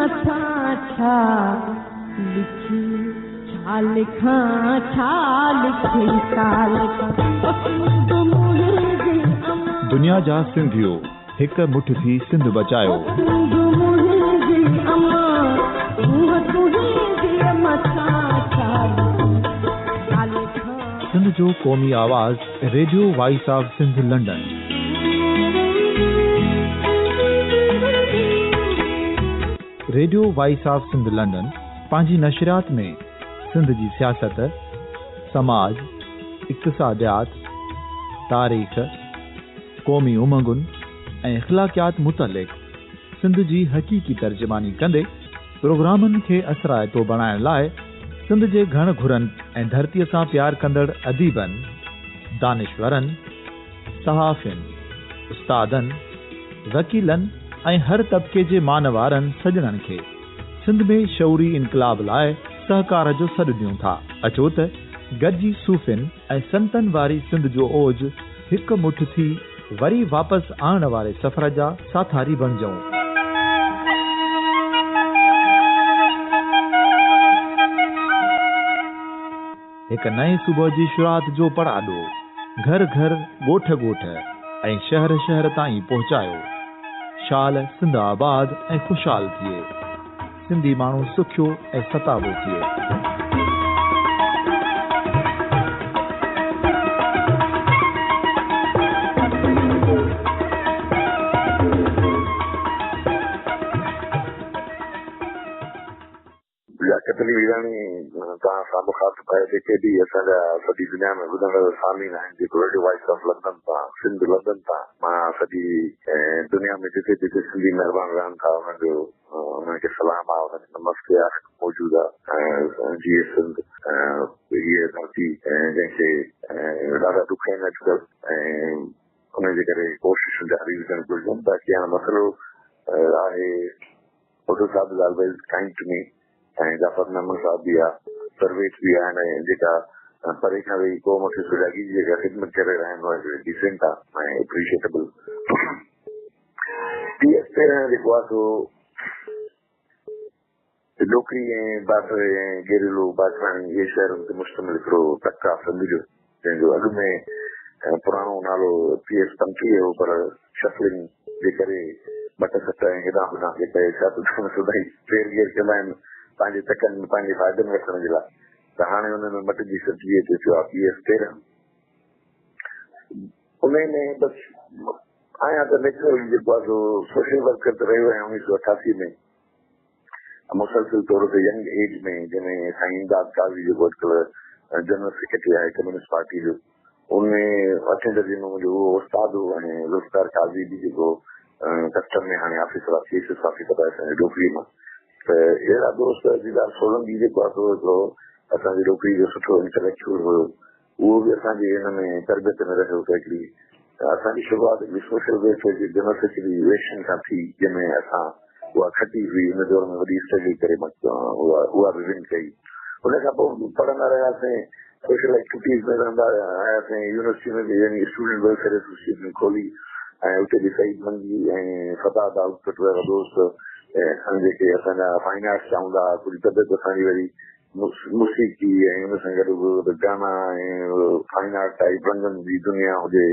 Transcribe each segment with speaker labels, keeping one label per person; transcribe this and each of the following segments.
Speaker 1: مٿان ڇا لکي، ڇا لکان، ڇا لکي، ڇا لکان، او سنڌ منهنجي امان.
Speaker 2: دنيا جا سنڌيو هڪ مٺ ٿي سنڌ بچايو.
Speaker 1: او سنڌ منهنجي امان، منهن تنهنجي مٿان ڇا لکي، ڇا لکان.
Speaker 2: سنڌ جو قومي آواز radio voice of Sindh London. Radio voice of Sindh London پنهنجي نشريات ۾ سنڌ جي سياست، سماج، اقتصاديات، تاريخ، قومي امنگن ۽ اخلاقيات متعلق سنڌ جي حقيقي ترجماني ڪندي پروگرامن کي اثرائتو بڻائڻ لاء سنڌ جي گهڻ گهرن ۽ ڌرتيء سان پيار ڪندڙ اديبن، دانشورن، صحافين، استادن، وڪيلن ۽ هر طبقي جي مان وارن سڄڻن کي سنڌ ۾ شعوري انقلاب لاء سهڪار جو سڏ ڏيون ٿا. اچو ته گڏجي صوفين ۽ سنتن واري سنڌ جو اوج هڪ مٺ ٿي وري واپس آڻڻ واري سفر جا ساٿاري بڻجون. هڪ نئين صبح جي شروعات جو پڙاڏو گهر گهر، ڳوٺ ڳوٺ ۽ شهر شهر تائين پهچايو. شال سنڌ آباد ۽ خوشحال ٿئي. سنڌي ماڻهو سکيو ۽ ستابو ٿئي.
Speaker 3: لياقت علي ويراڻي توهان سان مخاطب آهي جيڪي به اسان جا سڄي دنيا ۾ ٻڌندڙ سامعين آهن جيڪو ريڊيو وائس آف لنڊن تان سنڌ لنڊن تان مان سڄي دنيا ۾ جتي جتي سنڌي مهربان رهن ٿا انهن جو انهن کي سلام آهي انهن کي نمستي آهي موجود آهي جيئي سنڌ هيء ڌرتي جنهن کي ڏاڍا ڏک آهن اڄڪلهه ۽ ان جي ڪري ڪوششون جاري هجڻ گهرجن باقي هاڻي مسئلو آهي ڀٽو صاحب is always kind to me ۽ Jafar Memon صاحب به آ سرويچ به آهن ۽ جيڪا پري کان ويهي قوم کي سجاڳي جي جيڪا خدمت ڪري رهيا آهن اها ڊيسنٽ آ ۽ اپريشيٽبل. پي ايس 13 جيڪو آ سو ڏوڪري ۽ باسري ۽ گيريلو باجراڻي اهي شهرن تي مشتمل هڪڙو تڪ آ سنڌ جو جنهن جو اڳ ۾ پراڻو نالو پي ايس 25 هو پر شفلنگ جي ڪري مٽ سٽ ۽ هيڏانهن هوڏانهن جي ڪري سياستدان سدائين ڦير گهير ڪندا آهن پنهنجي تڪن ۾ پنهنجي فائدن وٺڻ جي لاء ته هاڻي ان ۾ مٽجي سٽجي اچي ٿيو آهي پي ايس 13. انهي ۾ بس آهيان ته نيچرلي جيڪو آهي سو سوشل ورڪر ته رهيو آهيان 1988 ۾ مسلسل طور تي ينگ ايج ۾ جنهن ۾ سائين امداد قاضي جيڪو اڄڪلهه جنرل سيڪريٽري آهي ڪميونسٽ پارٽي جو ان ۾ اٺين درجي ۾ منهنجو اهو استاد هو ۽ ذوالفقار قاضي به جيڪو ڪسٽم ۾ هاڻي آفيسر آهي سي ايس ايس آفيسر آهي اسان جي ڏوڪري مان ته اهڙا دوست ديدار سولنگي جيڪو آهي سو هڪڙو اسان جي ڏوڪري جو سٺو انٽليڪچوئل هيو اهو به اسان جي هن ۾ تربيت ۾ رهيو ته هڪڙي اسان جي شروعات هڪڙي سوشل ويلفيئر جي جنرل سيڪريٽري جي ويشن کان ٿي جنهن ۾ اسان اها کٽي هئي ان دور ۾ وڏي اسٽرگل ڪري اها اها به ون ڪئي ان کان پوء پڙهندا رهياسين سوشل ايڪٽيوٽيز ۾ رهندا آياسين يونيورسٽي ۾ به يعني اسٽوڊنٽ ويلفيئر ايسوسيئيشن کولي ۽ اتي به سعيد منگي ۽ فتاح دائود پٽ وارا دوست جيڪي اسان جا فائن آرٽس جا هوندا هئا ڪجهه طبيعت اسان جي وري موسيقي ۽ ان سان گڏ گانا ۽ فائن آرٽ ٽائيپ رنگن جي دنيا هجي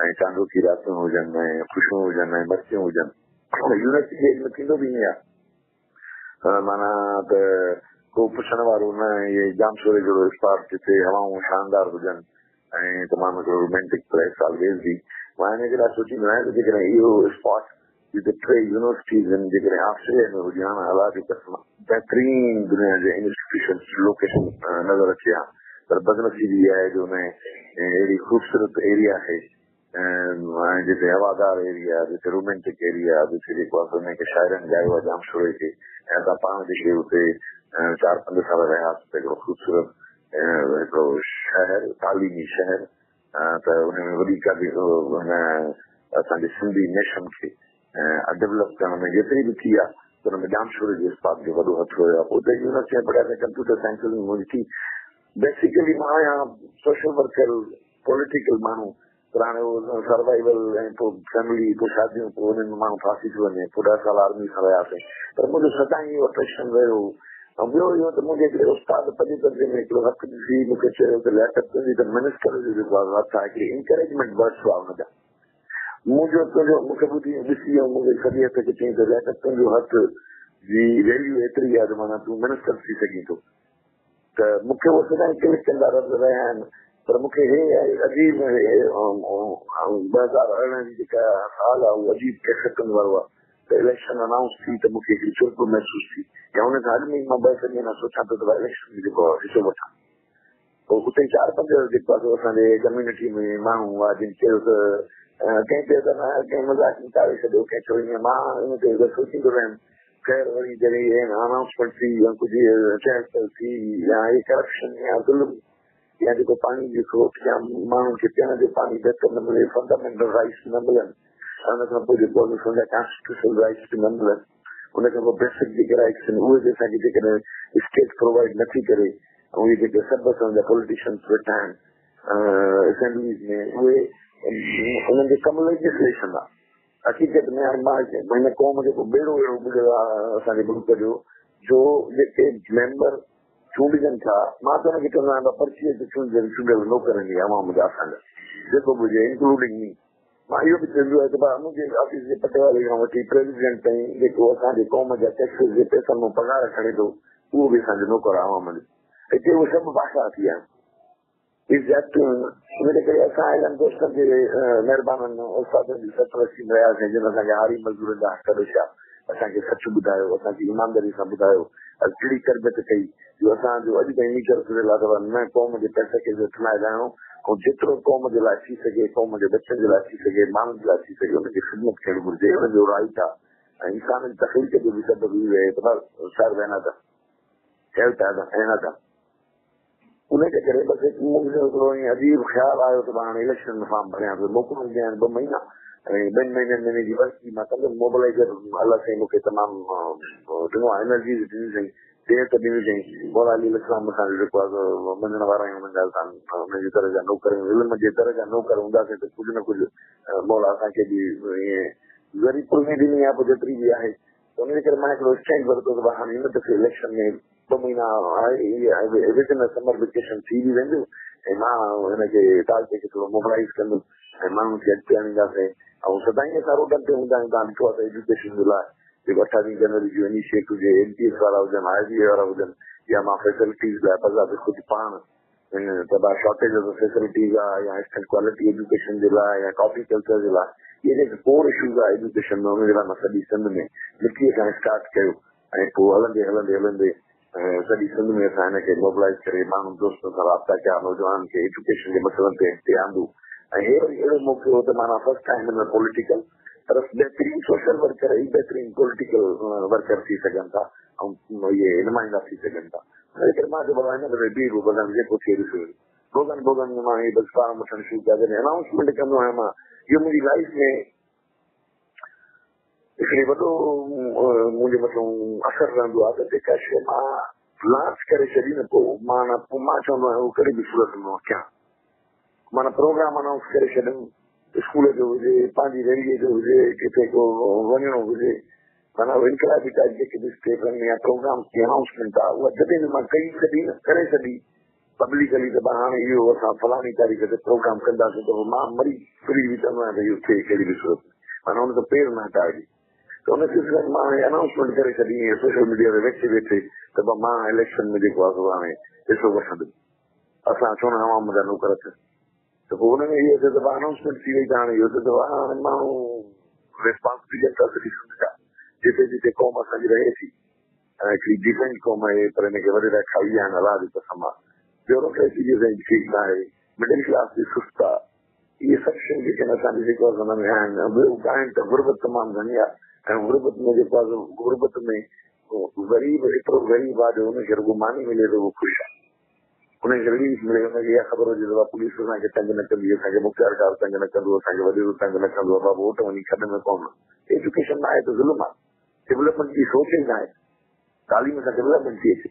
Speaker 3: ۽ چانڊوڪي راتيون هجن ۽ خوشيون هجن ۽ مستيون هجن. يونيورسٽي جي ايج ۾ ٿيندو به ائين آهي معنيٰ ته ڪو پڇڻ وارو نه ۽ ڄامشوري جهڙو اسپاٽ جتي هوائون شاندار هجن ۽ تمام هڪڙو رومينٽڪ پليس آلويز بي. مان ان جي لاء سوچيندو آهيان ته جيڪڏهن اهو اسپاٽ جتي ٽي يونيورسٽيز آهن جيڪڏهن آسٽريليا ۾ هجي ها نه الله جو قسم بهترين دنيا جي انسٽيٽيوشنس جي لوڪيشن نظر اچي ها پر بدنصيبي اها آهي جو ان اهڙي خوبصورت ايريا آهي ۽ جتي هوادار ايريا جتي رومينٽڪ ايريا جتي جيڪو آهي سو ان کي شاعرن ڳايو آهي ڄامشوري کي ۽ اسان پاڻ جيڪي اتي چار پنج سال رهياسين ته هڪڙو خوبصورت هڪڙو شهر تعليمي شهر ته ان ۾ وڏي ڪا به هن اسان جي سنڌي نيشن کي ڊولپ ڪرڻ ۾ جيتري به ٿي آهي ته ان ۾ ڄامشوري جي اسپاٽ جو وڏو هٿ رهيو آهي. پوء اتي يونيورسٽي ۾ پڙهياسين ڪمپيوٽر سائنس ۾ منهنجي ٿي. بيسيڪلي مان آهيان سوشل ورڪر پوليٽيڪل ماڻهو पर हाणे उहो सर्वाइवल ऐं पोइ फैमिली, पोइ शादियूं, पोइ हुननि में माण्हू फासी थो वञे। पोइ 10 साल आर्मी सां रहियासीं, पर मुंहिंजो सदाईं इहो अट्रैक्शन रहियो। ऐं ॿियो इहो त मुंहिंजे हिकिड़े उस्ताद पंजे दर्जे में हिकिड़ो हथु ॾिसी मूंखे चयो त लियाकत, तुंहिंजी त मिनिस्टर जो जेको आहे हथु आहे, हिकिड़ी इनकरेजमेंट वर्ड्स हुआ हुनजा। मुंहिंजो तुंहिंजो मूंखे ॿुधी ॾिसी ऐं मूंखे सॼे हथ खे चयईं त लियाकत, तुंहिंजो हथु जी वैल्यू एतिरी आहे त माना तूं मिनिस्टर थी सघीं थो। त मूंखे उहो सदाईं क्लिक कंदा रहिया आहिनि। पर मूंखे हे अजीब 2018 जी जेका साल आहे उहो अजीब कैफ़ियतुनि वारो आहे त इलेक्शन अनाउंस थी त मूंखे हिकिड़ी चुरप महसूसु थी, या हुन खां अॻु में ई मां 2 टे महीना सोचां पियो त इलेक्शन में जेको आहे हिसो वठां। पोइ उते 4-5 जेको आहे असांजे कम्यूनिटी में माण्हू हुआ जिन चयो त कंहिं चयो त न, कंहिं मज़ाक में टाले छॾियो, कंहिं चयो ईअं। मां हुन ते सोचींदो रहियमि। ख़ैर वरी जॾहिं अनाउंसमेंट थी या कुझु चहल थी या हे करप्शन या ज़ुल्म या जेको पाणी जी खोट या माण्हुनि खे पीअण जो पाणी बहितर न मिले, फंडामेंटल राइट्स न मिलनि, हुन खां पोइ जेको असांजा कॉन्स्टिट्यूशनल राइट्स बि न मिलनि, हुन खां पोइ बेसिक जेके राइट्स आहिनि उहे बि असांखे जेकॾहिं स्टेट प्रोवाइड नथी करे, ऐं उहे जेके सभु असांजा पॉलिटिशियंस वेठा आहिनि असेंबलीज़ में, उहे उन्हनि जो कमु लेजिस्लेशन आहे। हक़ीक़त में हाणे मां हिन क़ौम जो ॿेड़ो अहिड़ो ॿुधो आहे असांजे मुल्क जो, जो जेके मेंबर चूंडिजनि था, मां त हुनखे चवंदो आहियां पर्चीअ ते चूंडिजनि, चूंडियल नौकर आहिनि अवाम जा असांजा, जेको बि हुजे, इंक्लूडिंग मी। मां इहो बि चवंदो आहियां त मुंहिंजे ऑफिस जे पटेवाले खां वठी प्रेसिडेंट ताईं जेको असांजे क़ौम जा टैक्सिस जे पैसनि मां पघार खणे थो, उहो बि असांजो नौकर आहे अवाम जो। हिते उहे सभु भाषा थी विया आहिनि, एग्ज़ैक्ट। हुन करे असां अहिड़नि दोस्तनि जे महिरबाननि उस्तादनि जी सरपरस्ती में रहियासीं, जिन असांखे हारी मज़दूरनि जा हक़ ॾिसिया, असांखे सचु ॿुधायो, असांखे ईमानदारी सां ॿुधायो, अहिड़ी तरबियत कई जो असांजो अॼु ताईं नेचर सुधरियल आहे त न क़ौम जे पैसे खे हथु न हिलाइणो, ऐं जेतिरो क़ौम जे लाइ थी सघे, क़ौम जे बच्चनि जे लाइ थी सघे, माण्हुनि जे लाइ थी सघे, हुनजी ख़िदमत करणु घुरिजे, हुनजो राइट आहे। ऐं इंसान जी तख़लीक़ जो बि सबबु इहो आहे त सर वहना था, हेल्थ आहे था। उन जे करे बसि मूंखे हिकिड़ो ईअं अजीब ख़्यालु आयो त हाणे इलेक्शन में फॉर्म भरियां थो। मोकिलूं ॾियां 2 महीना ऐं 2 महीननि में मुंहिंजी वर्की मां कंदुमि मोबिलाइज़र। अलाह साईं मूंखे तमामु ॾिनो आहे, एनर्जी ॾिनी अथई, सेहत ॾिनी अथई। मौला अली इस्लाम असांजो जेको आहे मञण वारा आहियूं, हुननि ॻाल्हि सां हुनजी तरह जा नौकर आहियूं, इल्म जे तरह जा नौकर हूंदासीं त कुझु न कुझु मौला असांखे बि ईअं ज़री पुरनी ॾिनी आहे, पोइ जेतिरी बि आहे। त हुनजे करे मां हिकिड़ो स्टैंड वरितो त हाणे हिन दफ़े इलेक्शन में 2 महीना आहे, विदिन समर वेकेशन थी बि वेंदियो ऐं मां हुनखे तालके खे थोरो मोबिलाइज़ कंदुमि ऐं माण्हुनि खे अॻिते आणींदासीं। ऐं सदाईं असां रोडनि ते हूंदा आहियूं। तव्हां ॾिठो आहे त एजुकेशन जे लाइ जेको 28 जनवरी जो इनिशिएटिव हुजे, एन पी एस वारा हुजनि, आई बी ए वारा हुजनि, या मां फैसिलिटीज़ लाइ बज़ात ख़ुदि पाण त शॉर्टेज ऑफ़ फैसिलिटीज़ आहे या instant quality education जे लाइ या कॉपी कल्चर जे लाइ, इहे जेके कोर इशूज़ आहे एजुकेशन में, हुनजे लाइ मां सॼी सिंध में मिटीअ खां स्टार्ट कयो ऐं पोइ हलंदे हलंदे हलंदे सॼी सिंध में असां हिनखे मोबिलाइज़ करे माण्हू दोस्तनि सां राब्ता कया, नौजवाननि खे एजुकेशन जे मसइलनि ते अॻिते आंदो। ऐं हे वरी अहिड़ो मौक़ो हो त माना फर्स्ट टाइम हिन पॉलिटिकल, पर बहितरीन सोशल वर्कर ई बहितरीन पॉलिटिकल वर्कर थी सघनि था ऐं इहे नुमाइंदा थी सघनि था। हुनजे करे मां चयो हिन दफ़े बीह बदन जेको थिए ॾिसो। भोगनि भोगनि में मां इहे बसि फॉर्म वठणु शुरू कया। जॾहिं अनाउंसमेंट कंदो आहियां मां, इहो मुंहिंजी लाइफ में हिकिड़ी वॾो मुंहिंजे मथां असरु रहंदो आहे त जेका शइ मां लॉन्च करे छॾी न, पोइ माना पोइ मां चवंदो आहियां उहो कहिड़ी बि सूरत में कयां। माना प्रोग्राम अनाउंस करे छॾियमि, स्कूल जो हुजे, पंहिंजी रैलीअ जो हुजे, किथे को वञिणो हुजे, माना इनकलाबी टाइप जेके बि स्टेप आहिनि या प्रोग्राम जी अनाउंसमेंट आहे, उहा जॾहिं बि मां कई छॾी न, करे छॾी पब्लिकली त हाणे इहो असां फलाणी तारीख़ ते प्रोग्राम कंदासीं, त पोइ मां मरी फिरी बि चवंदो आहियां त इहो थिए कहिड़ी बि सूरत में, माना हुन खां पेर न हटाइजे। त हुन सिलसिले में मां अनाउंसमेंट करे छॾी सोशल मीडिया ते वेठे वेठे त मां इलेक्शन में जेको आहे हाणे हिसो वठंदुमि, असां छो न अवाम जा नौकर थियूं। त पोइ हुन में इहो थियो त अनाउंसमेंट थी वई त हाणे इहो थियो त हाणे माण्हू रिस्पॉन्स बि ॾियनि था सॼी सिंध जा, जिते जिते क़ौम असांजी रहे थी। ऐं हिकिड़ी डिफेंट क़ौम आहे, पर हिनखे वॾेरा खाई विया आहिनि, अलाह जी कसम आहे। ब्यूरोक्रेसी जी असांजी ठीकु न आहे, मिडिल क्लास बि सुस्त आहे। इहे सभु शयूं जेके आहिनि असांजी जेको आहे हुन में आहिनि। ॿियो आहिनि त गुरबत तमामु घणी आहे ऐं गुरबत में जेको आहे गुरबत में ग़रीब एतिरो ग़रीब आहे जो हुनखे रुॻो मानी मिले त उहो ख़ुशि आहे, हुनखे रिलीफ मिले, हुनखे इहा ख़बर हुजे त पुलिस असांखे तंग न कंदी, असांखे मुख़्तियारकार तंग न कंदो, असांखे वॾेरो तंग न कंदो, बाबा वोट वञी खॾ में पवनि। एजुकेशन न आहे त ज़ुल्म आहे, डेवलपमेंट जी सोच ई न आहे, तालीम सां डेवलपमेंट थी अचे।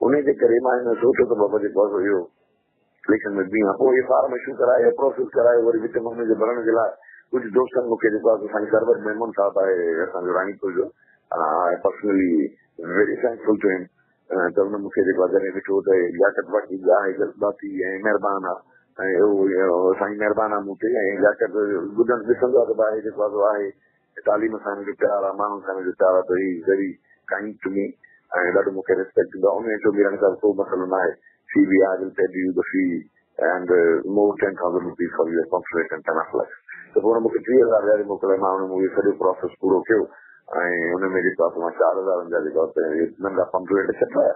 Speaker 3: उन जे करे मां हिन सोचियो त बाबा जेको आहे इहो اليڪشن ۾ بيهان. پوءِ اهي فارم اشو ڪرائي پروسيس ڪرائي وري وچ ۾ هن جي ڀرڻ جي لاءِ ڪجهه دوستن مون کي جيڪو آهي سائين سرور ميمن صاحب آهي اسان جو راڻيپور جو، I personally very thankful to him, ته هن مون کي جيڪو آهي جڏهن ڏٺو ته لياقت باقي آهي جذباتي ۽ مهربان آهي ۽ اهو سائين مهربان آهي مون تي ۽ لياقت ٻڌڻ ڏسندو آهي ته ڀائي جيڪو آهي آهي تعليم سان هن جو پيار آهي، ماڻهن سان هن جو پيار آهي، ته he very kind to me ۽ ڏاڍو مون کي ريسپيڪٽ ڏيندو آهي. ان چيو ميراڻي صاحب ڪو مسئلو نه آهي، في به I will pay you the fee and more 10,000 rupees for your pamphlet and panaphlex. ته پوءِ هن مون کي 30,000 ڏياري موڪليا. مان هن اهو سڄو پروسيس پورو ڪيو ۽ هن ۾ جيڪو آهي مان 4,000 جا جيڪو ننڍا پمفليٽ ڇپايا،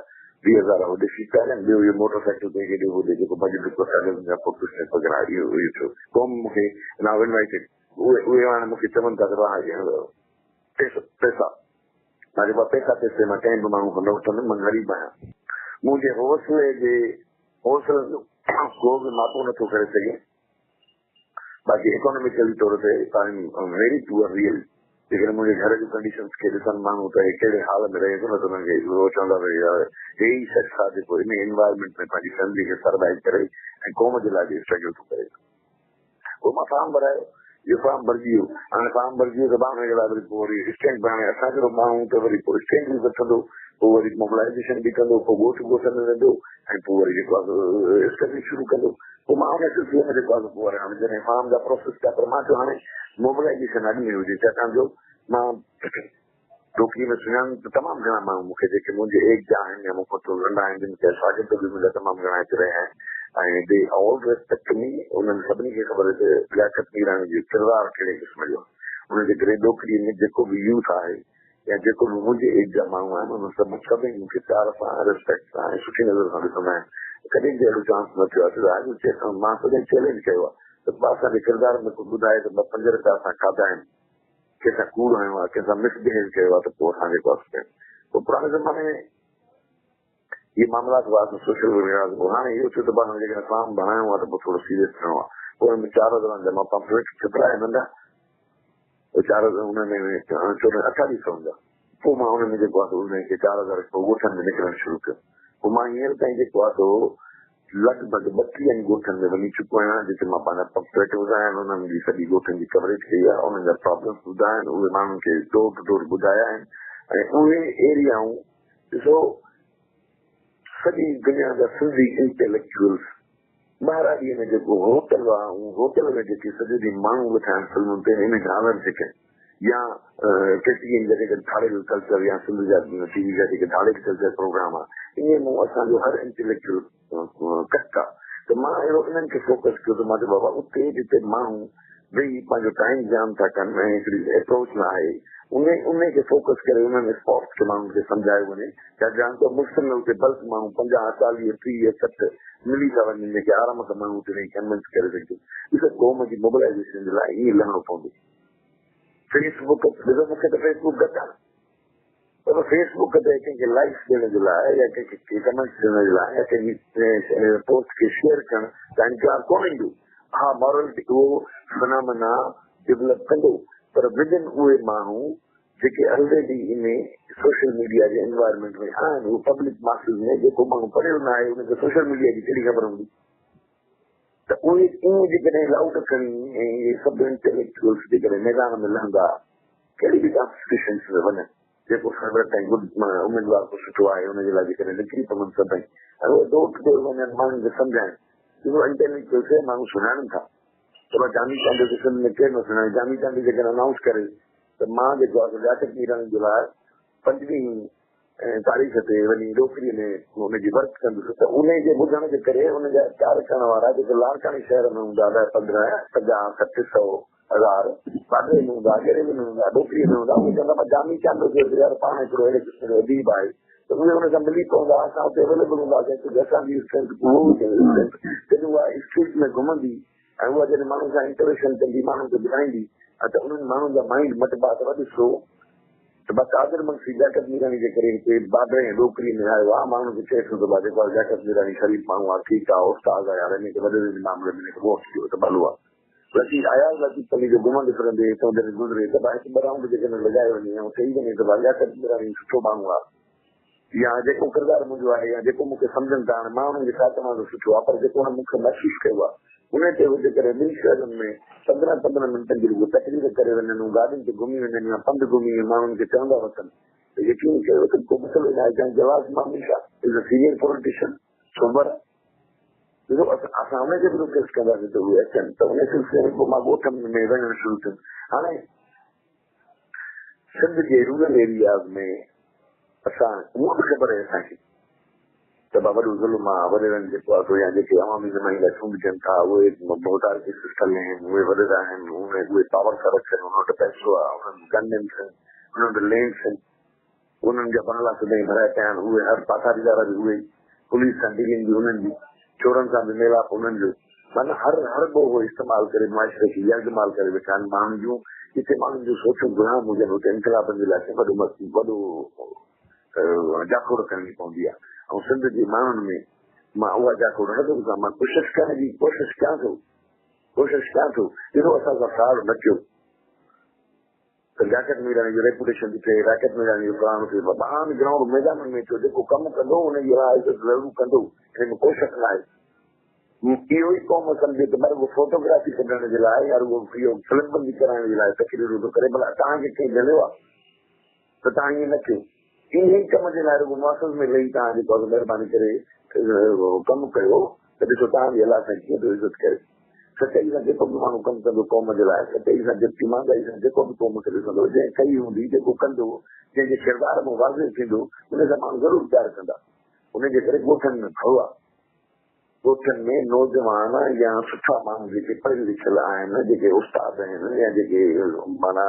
Speaker 3: 20,000 هوڏي في پيا، ٻيو اهو موٽر سائيڪل تي هيڏي هوڏي جيڪو ڀڄ ڊڪ ڪاغذن جا فوٽو وغيره اهو اهو ٿيو. قوم مون کي نائو انوائٽيڊ، اهي اهي هاڻي مون کي چون ٿا ته پئسا پئسا. مان چيو پئسا پئسي مان ڪنهن به ماڻهو کان نه وٺندم، مان غريب آهيان. منهنجي حوصلي جي حوصلي جو ڪو به ماپو نٿو ڪري سگهي. باقي اڪانامڪلي طور تي I am very poor real. جيڪڏهن منهنجي گهر جون ڪنڊيشنس کي ڏسن ماڻهو ته هي ڪهڙي حال ۾ رهي ٿو نه، ته هنن کي اهو چوندا ڀئي يار هي ئي شخص آهي جيڪو ان انوائرمينٽ ۾ پنهنجي فيملي کي سروائيو ڪري ۽ قوم جي لاءِ به اسٽرگل ٿو ڪري. پوءِ مان فارم ڀرايو، اهو فارم ڀرجي ويو. هاڻي فارم ڀرجي ويو ته مان هن جي لاءِ وري پوءِ وري اسٽينڊ به هاڻي اسان جهڙو ماڻهو ته وري پوءِ اسٽينڊ به وٺندو، پوءِ وري موبلائيزيشن به ڪندو، پوءِ ڳوٺ ڳوٺ ۾ ويندو ۽ پوءِ وري جيڪو آهي اسٽڊي شروع ڪندو. پوءِ مان هن سلسلي ۾ جيڪو آهي پوءِ وري هاڻي جڏهن فارم جا پروسيس ٿيا، پر مان چيو هاڻي موبلائيزيشن اڳ ۾ هجي، ڇاڪاڻ جو مان ڏوڪري ۾ سڃاڻ ته تمام گهڻا ماڻهو مون کي جيڪي منهنجي ايج جا آهن يا مون کان ٿورو ننڍا آهن، جن کي شاگرد به منهنجا تمام گهڻا هتي رهيا آهن ۽ the all respect me. انهن سڀني کي خبر ته لياقت ميراڻي جو ڪردار ڪهڙي قسم جو آهي. هن جي ڪري ڏوڪريءَ ۾ جيڪو به يوٿ آهي يا جيڪو به منهنجي ايج جا ماڻهو آهن، انهن سڀ سڀئي مون کي پيار سان، ريسپيڪٽ سان ۽ سٺي نظر سان ڏسندا آهن. ڪڏهن به اهڙو چانس نه ٿيو آهي. مان سدائين چئلينج ڪيو آهي ته اسان جي ڪردار ۾ ڪو ٻڌائي ته 2 5 رپيا اسان کاڌا آهن، ڪنهن سان ڪوڙ هنيو آهي، ڪنهن سان مسبهيو ڪيو آهي، ته پوءِ اسان جيڪو آهي پوءِ پراڻي زماني ۾ اهي معاملا هئا سوشل وغيره. هاڻي اهو ٿيو ته هاڻي جيڪڏهن فارم ڀرائڻو آهي ته پوءِ ٿورو سيريس ٿيڻو آهي. پوءِ هن ۾ 4,000 جا مان پمفليٽ ڇپرايا ننڍا، پوءِ 4,000 هن ۾ 14 2,800 جا. پوءِ مان هن ۾ جيڪو آهي هن کي 4,000 پوءِ ڳوٺن ۾ نڪرڻ شروع ڪيو. پوءِ مان هينئر تائين جيڪو آهي سو لڳ ڀڳ 32 ڳوٺن ۾ وڃي چڪو آهيان، جتي مان پنهنجا پمفليٽ ٻڌايا آهن، انهن جي سڄي ڳوٺن جي ڪوريج ڪئي آهي، انهن جا پرابلمس ٻڌايا آهن، اهي ماڻهن کي ڊور ٽو ڊور ٻڌايا آهن. ۽ اهي ايريائون ڏسو، سڄي دنيا جا سنڌي انٽيليڪچوئلس ٻهراڙيءَ ۾ جيڪو هوٽل آهي، اهو هوٽل ۾ جيڪي سڄو ڏينهن ماڻهو ويٺا آهن فلمن تي، ان کان جيڪي يا ڪي ٽي اين جا جيڪي ڌاڙيل ڪلچر يا سنڌ جا ٽي وي جا جيڪي ڌاڙيل ڪلچر پروگرام آهي، ائين مون اسان جو هر انٽيليڪچوئل ڪٽ آهي. ته مان اهڙو انهن کي فوڪس ڪيو ته مان چيو بابا اتي جتي ماڻهو ويهي پنهنجو ٽائيم جام ٿا ڪن ۽ هڪڙي اپروچ نه آهي، ان کي فوڪس ڪري انهن اسپاٽس کي ماڻهن کي سمجهايو وڃي، ڇاڪاڻ ته مفت ۾ اتي بلڪ ماڻهو 50، 40، 30، 60 ملي ٿا وڃن، جيڪي آرام سان ماڻهو اتي ويهي ڪنوينس ڪري سگهجي. ڏسو قوم جي موبلائيزيشن جي لاءِ ائين لهڻو پوندو. فيس بڪ ڏسو، مون کي ته فيس بڪ گهٽ آهي، پر فيس بڪ تي ڪنهن کي لائڪس ڏيڻ جي لاءِ يا ڪنهن کي ڪمينٽس ڏيڻ جي لاءِ يا ڪنهن جي پوسٽ کي شيئر ڪرڻ ته انڪلاب ڪونه ايندو. ها، مارلٽي اهو فنامنا ڊولپ ڪندو، پر ودن اهي ماڻهو جيڪي آلريڊي ان سوشل ميڊيا جي انوائرمينٽ ۾ آهن، اهو پبلڪ ماسز ۾ جيڪو ماڻهو پڙهيل نه آهي هن کي سوشل ميڊيا جي ڪهڙي خبر هوندي؟ ته اهي ائين جيڪڏهن لائوڊ کڻي ۽ اهي سڀ انٽيليڪچوئلس جيڪڏهن ميدان ۾ لهندا، ڪهڙي به ڪانسٽيٽيوشنس ۾ وڃن، جيڪو فيورٽ ۽ گڊ اميدوار ڪو سٺو آهي هن جي لاءِ جيڪڏهن نڪري پون سڀئي ۽ اهي ڊور ٽو ڊور وڃن ماڻهن کي سمجهائن. ڏسو انٽيليڪچوئلس ماڻهو سڃاڻن ٿا. ته جامي چانڊيو کي سنڌ ۾ ڪير نه سڃاڻي؟ جامي چانڊيو جيڪڏهن انائونس ڪري ته مان جيڪو آهي لياقت ميراڻي جي لاءِ 25 تاريخ تي وڃي ڏوڪريءَ ۾ هن جي ورڪ ڪندس، ته ان جي ٻڌڻ جي ڪري هن جا پيار ڪرڻ وارا جيڪي لاڙڪاڻي شهر ۾ هوندا 10، 15، 50، 60، 100، 1000، باڊري ۾ هوندا، ڪهڙي ۾ هوندا، ڏوڪريءَ ۾ هوندا، اهي چوندا جامي چانڊيو جو يار پاڻ هڪڙو اهڙي قسم جو اديب آهي، ته اهي هن سان ملي پوندا. اسان اتي اويليبل هونداسين، اسان جي اسٽرينٿ اهو جڏهن اها اسٽريٽ ۾ گهمندي ۽ اها جڏهن ماڻهن سان انٽريڪشن ڪندي، ماڻهن کي ٻڌائيندي، ته انهن ماڻهن جا مائينڊ مٽبا. ته ڏسو ته بس قادر مگسي لياقت ميراڻي جي ڪري هتي باڊري ۽ ڏوڪري ۾ آيو آهي، ماڻهن کي چئي ٿو ته جيڪو آهي لياقت ميراڻي شريف ماڻهو آهي، ٺيڪ آهي، استاد آهي يار، هن کي وڏي معاملي ۾ ووٽ ڏيو ته ڀلو آهي. لطيف آيا لطيف پلي جو گهمندي ڦرندي هتان جڏهن گذري ته ڀائي هڪ ٻه رائونڊ جيڪڏهن لڳائي وڃي ۽ چئي وڃي ته ڀائي لياقت ميراڻي سٺو ماڻهو آهي، या जेको किरदारु मुंहिंजो आहे या जेको मूंखे सम्झनि था, हाणे मां उन्हनि खे छा चवां थो सुठो आहे, पर जेको हुन मूंखे महसूसु कयो आहे उन ते हुजे करे ॿिनि शहरनि में 15-15 मिंटनि जी रुॻो तकरीर करे वञनि, गाॾियुनि ते घुमी वञनि या पंधु घुमी माण्हुनि खे चवंदा वतनि त यकीन कयो त को मसइलो न आहे। Jawad Mahmood Shah is a senior politician, sober, ॾिसो असां हुनखे बि रिक्वेस्ट कंदासीं त उहे अचनि, त उन सिलसिले में पोइ मां ॻोठनि में वञणु शुरू कयुमि। हाणे सिंध जे रूरल एरियाज़ में असां उहा बि ख़बर आहे असांखे त वॾो ज़ुल्म आहे, वॾेरनि जेको आहे या जेके अवामी नुमाइंदा चूंडिजनि था उहे भोतार के सिस्टम में आहिनि, उहे वॾेरा आहिनि, उहे पावर था रखनि, उन्हनि वटि पैसो आहे, उन्हनि गन आहिनि, उन्हनि वटि लैंड्स आहिनि, उन्हनि जा बंगला सदाईं भराए पिया आहिनि, उहे हर पासारीदार बि उहे, पुलिस सां डीलिंग बि उन्हनि जी, चोरनि सां बि मेलाप उन्हनि जो, माना हर हर उहो इस्तेमालु करे मुआशिरे खे यरगमाल करे वेठा आहिनि माण्हुनि जूं। जिते माण्हुनि जूं सोचूं गुलाम हुजनि उते इंकिलाबनि जे लाइ वॾो वॾो जाखोड़ करणी पवंदी आहे। ऐं सिंध जे माण्हुनि में मां उहा जाखोड़ नथो ॾिसां, मां कोशिशि करण जी कोशिशि कयां थो, कोशिशि कयां थो। ॾिसो असां सां साल न थियो त लियाकत मीरानी जो रेपुटेशन थी थिए, लियाकत मीरानी जो फलाणो थिए, आम ग्राउंड मैदाननि में थियो, जेको कमु कंदो उनजी लाइ इज़त ज़रूरु कंदो, हिन में को शक न आहे। इहो ई क़ौम सम्झे त रुॻो फोटोग्राफी कढण जे लाइ या रुॻो इहो फिल्म बंदी कराइण जे लाइ तकरीरूं थो करे, भला तव्हांखे कंहिं झलियो आहे त तव्हां ईअं न कयो। इन ई कम जे लाइ रुॻो मुआसिल में रही तव्हां जेको आहे महिरबानी करे कमु कयो त ॾिसो तव्हांजी अलाह साईं कीअं थो इज़त करे। सचाई सां जेको बि माण्हू कमु कंदो क़ौम जे लाइ, सचाई सां जेकी ईमानदारी सां जेको बि क़ौम खे ॾिसंदो, जंहिं कई हूंदी, जेको कंदो, जंहिंजे किरदार मां वाज़िह थींदो, उन सां माण्हू ज़रूरु प्यार कंदा। उनजे करे ॻोठनि में भउ आहे, ॻोठनि में नौजवान या सुठा माण्हू जेके पढ़ियल लिखियल आहिनि, जेके उस्ताद आहिनि या जेके माना